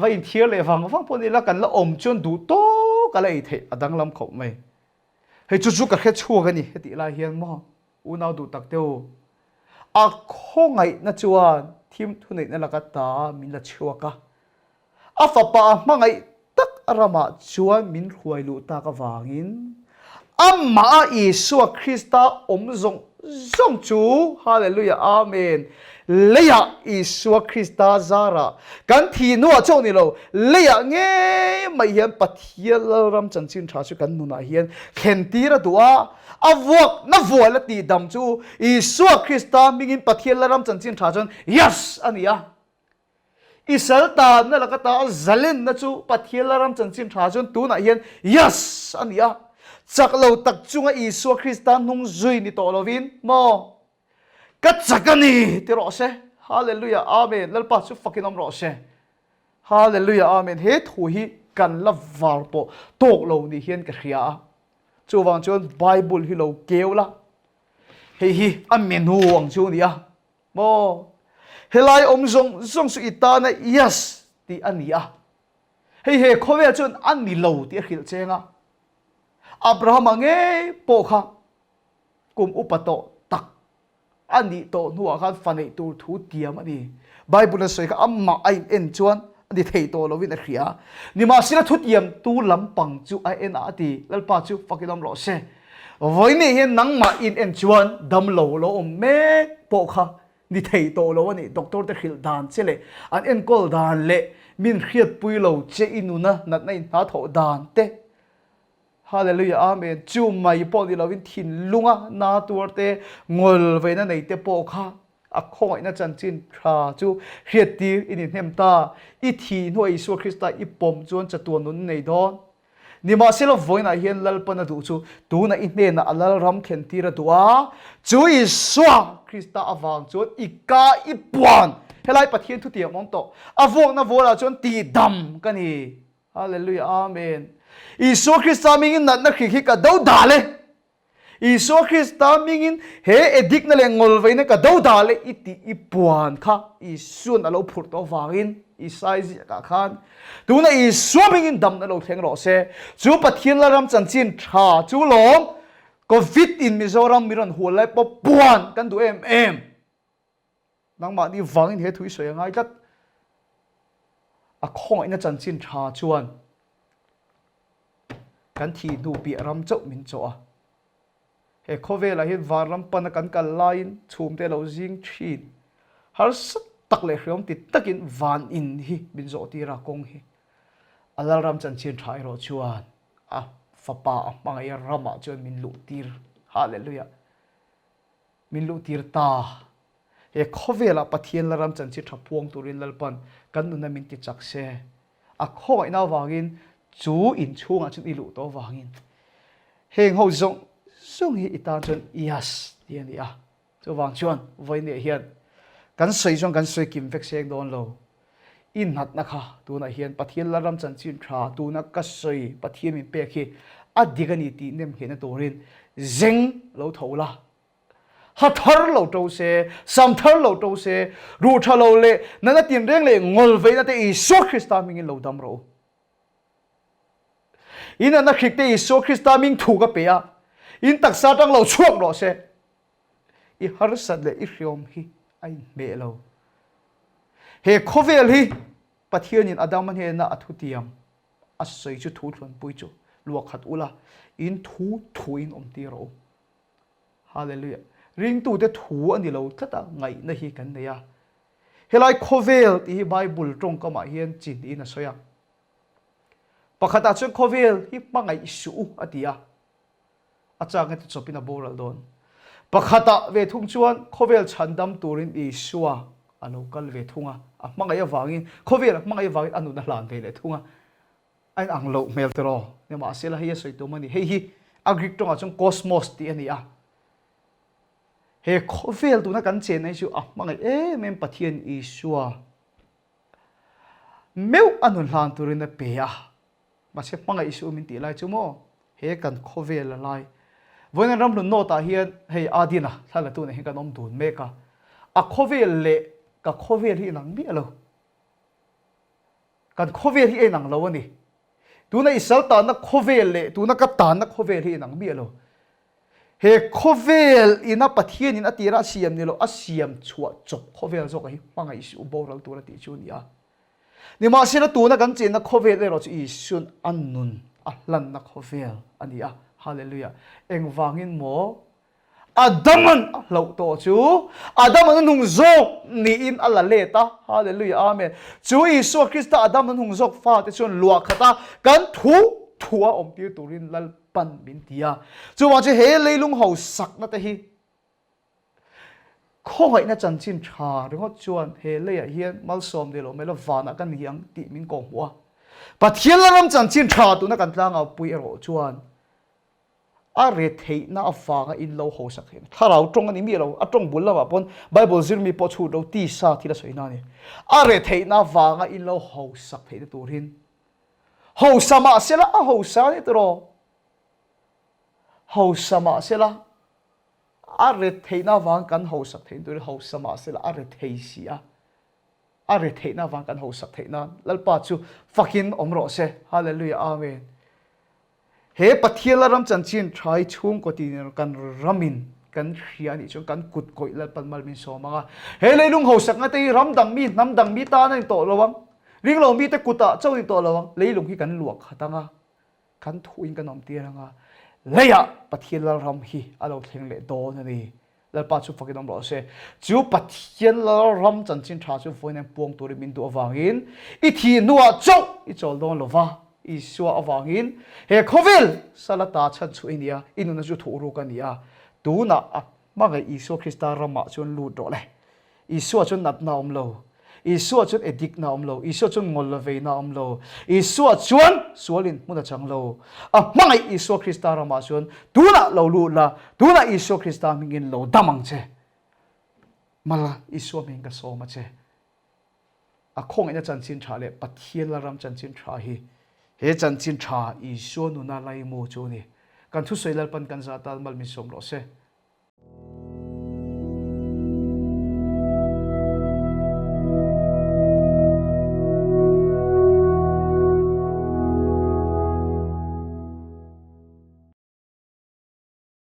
va inthiar leh vang vang pawh ni la kan la awm chuan duh tawk a la ei theih a danglam khawp mai. Hei chu chu ka hre chhuak a ni hetih lai hian maw unau duh tak te u, a khawngaihna chuan thim thuneihna laka ta min la chhuak a. A fapa a hmangaih tak ramah chuan min hruai luh tak avangin amah a Isua Krista awm zawng zawng chu, Hallelujah, Amen, leiah Isua Krista zarah kan thih hnuah chauh ni lo, leiah ngei mai hian Pathian Lalram chanchin tha chu kan nunah hian thlentir a duh a, a vuakna vual a tihdam chu Isua Krista hmingin Pathian Lalram chanchin tha chuan Yes a ni a. I sal tanna laka ta zalenna chu Pathian la ram chanchin tha chuan tunah hian Yes! a ni a. Chak lo tak chunga Isua Krista hnung zui ni tawh lovin maw ka chak a ni ti rawh se. Hallelujah Amen Lalpa chu fakin awm rawh se. Hallelujah Amen He thu hi kan la var pawh tawk lo ni hian ka hria a. Chuvang chuan Bible hi lo keu la. Hei hi a menu ang chu a ni a. Maw? Helai awm zawng zawng chu i tana yes tih a ni a. Hei he khawvel chuan a ni lo tih a hrilh cheng a. Abrahama ngei pawh kha kum upa tawh tak a nih tawh hnuah khan fa neih tur thu tiam a ni. Bible a sawi kha amah a in en chuan a ni thei tawh lovin a hria. Nimahsela thutiam tu lampang chu a en a a ti. Lalpa chu fakin awm rawh se. Vawiin hian nangmah in en chuan damlo lo awm mek pawh kha ni thei tawh lo a ni. Doctor te hrilh dan che leh an enkawl dan leh min hriatpui lo che i nuna natna in hna thawh dan te. Hallelujah Amen. Chu mai pawh ni lovin thinlunga na tuar te ngawl veina nei te pawh kha a khawngaihna chanchin tha chu hriattir i ni hnem ta. I thih hnuah Isua Krista i pawm chuan chatuan nun i nei dawn. Nimahsela vawiinah hian Lalpan a duh chu tunah i hnenah a Lalram thlentir a duh a, chu Isua Krista avang chuan i ka i puan. Helai Pathian thutiam awm tawh. A vuakna vualah chuan tihdam ka ni. Hallelujah Amen. Isua Krista hmingin natna hrik hi ka do dal e. Isua Krista hmingin he edikna leh ngawlveina ka do dah leh i tih i puan kha Isua'n a lo phurh tawh avangin Isai ziakah khan tuna Isua hmingin damna lo thleng rawh se. Chu Pathian Lalram chanchin tha chu lawm Covid in Mizoram mi rawn hual lai pawh puan kan duh em em. Nangmahni vangin he thu i sawi a ngai tlat. A khawngaihna chanchin tha chuan kan thih hnu piah ram chauh min chawh a. He khawvelah hian vanram pana kan kal laiin chhumte a lo zing thin. Harsa tak leh hreawm ti takin van in hi min zawh tir a, kawng hi. A Lalram chanchin tha erawh chuan a fapa a hmangaih ramah chuan min luh tir. Hallelujah! Min luh tir ta. He khawvelah Pathian Lalram chanchin tha puang turin Lalpan kan nuna min ti chak se. A khawngaihna avangin chu inchhungah chuan i luh tawh avangin heng ho zawng zawng hi i tan chuan yes tih a ni a. Chuvang chuan vawinia hian kan sawi chuan kan sawi kim vek seng dawn lo. I natna kha tunah hian Pathian Lalram chanchin tha tuna ka sawi Pathian min pek hi a dik a ni tih nem nghehna turin zeng lo tho la. Ha thar lo to se, sam thar lo to se, ruh tha lo leh natna tinreng leh ngawl veina te Isua Krista hmingin lo dam rawh u. I natna hrik te Isua Krista hming thu ka pe a, in taksa atang lo chhuak rawh se. I harsat leh i hriawm hi a inhmeh lo. He khawvel hi Pathianin Adama hnena a thutiam a sawi chu thu thluanpui chu luahkhat ula, in thu thuin awmtir rawh u. Hallelujah. Ringtute thu a ni lo tlat a, ngaihna hi kan nei a. Helai khawvel tih hi Bible tawngkamah hian chin in a sawi a. Pakhatah chuan khawvel hi hmangaih suh u a ti a. A chak nge ti chawpin a boral dawn. Pakhatah ve thung chuan khawvel chhandam turin Isua a lo kal ve thung a. A hmangaih avangin, khawvel a hmangaih avangin a nun a hlan ve leh thung a. A inang loh hmel tiraw? Nimahsela hei a sawi tum a ni. Hei hi a Greek tawngah chuan kosmos tih a ni a. He khawvel tuna kan chenna hi chu a hmangaih em em Pathian Isua meuh a nun hlan turin a pe a. Mahse hmangaih Isua min tih lai chu maw he kan khawvel a lai. Vawiin ramhlun North ah hian hei Adina thlalatu nen hian kan awm dun mek a. A khawvel leh ka khawvel hi inang miah lo. Kan khawvel hi a inang lo a ni. Tuna i sal tanna khawvel leh tuna ka tanna khawvel hi a inang miah lo. He khawvel ina Pathianin a tira a siam ni lo, a siam chhuah chawp khawvel zawk hi hmangaih suh boral tur a tih chu a ni a. Nimahsela tuna kan chenna khawvel erawh chu Isuan a nun a hlanna khawvel a ni a. Hallelujah! Engvangin maw Adaman a hlauh tawh chu Adaman a nung zawk niin a la let a. Hallelujah Amen. Chu Isua Krista Adam a nung zawk fate chuan luah khat a kan thu thu a awm tir turin Lalpan min ti a. Chuvang chu he leilung hausakna te hi khawngaihna chanchin tha ringawt chuan he leiah hian malsawm leh loh mai la vanah ka ni ang tih min kawhhmuh a. Pathian Lalram chanchin tha tuna kan tlangaupui erawh chuan A retheihna avanga in lo hausak theihna thlarau tawng a ni miah lo, a tawng bul lamah pawn Bible zirmi pawh chhut lo tisa thil a sawina a ni. A retheihna avanga in lo hausak theihna turin hausa mah sela a hausa a ni tiraw? Hausa mah sela a retheihna avanga kan hausak theihna turin hausa mah sela a rethei si a. A retheihna avang kan hausak theih nan Lalpa chu fakin awm rawh se. Hallelujah Amen. He Pathian Lalram chanchin tha hi chhungkaw tin kan ramin kan hria anih chuan kan kut kawih Lalpan mal min sawm ang a. He leilung hausakna te hi ram dang mi, hnam dang mi tan a ni tawh lo ang. Ringlo mite kutah chauh a ni tawh lo ang. Leilung hi kan luah khat ang a. Kan thuin kan awm tir ang a, leiah Pathian Lalram hi a lo thleng leh dawn a ni. Lalpa chu fakin awm rawh se. Chu Pathian Lalram chanchin tha chu vawiin hian puang turin min duh avangin i thih hnuah chauh i chawl dawn lo va, Isua avangin he khawvel salata chhan chhuah i ni a, i nunna chu thuhruk a ni a, tunah a hmangaih Isua Krista ramah chuan lut rawh le. Isua chuan natna a awm lo. Isua chuan edikna a awm lo. Isua chuan ngawl veina a awm lo. Isua chuan sualin hmun a chang lo. A hmangaih Isua Krista ramah chuan tunah lo lut la, tunah Isua Krista hmingin lo dam ang che. Mala Isua hming ka sawm a che. A khawngaihna chanchin tha leh Pathian Lalram chanchin tha hi he chanchin tha Isua nuna laimu chu a ni. Kan thusawi Lalpan kan zah tan mal min sawm rawh se.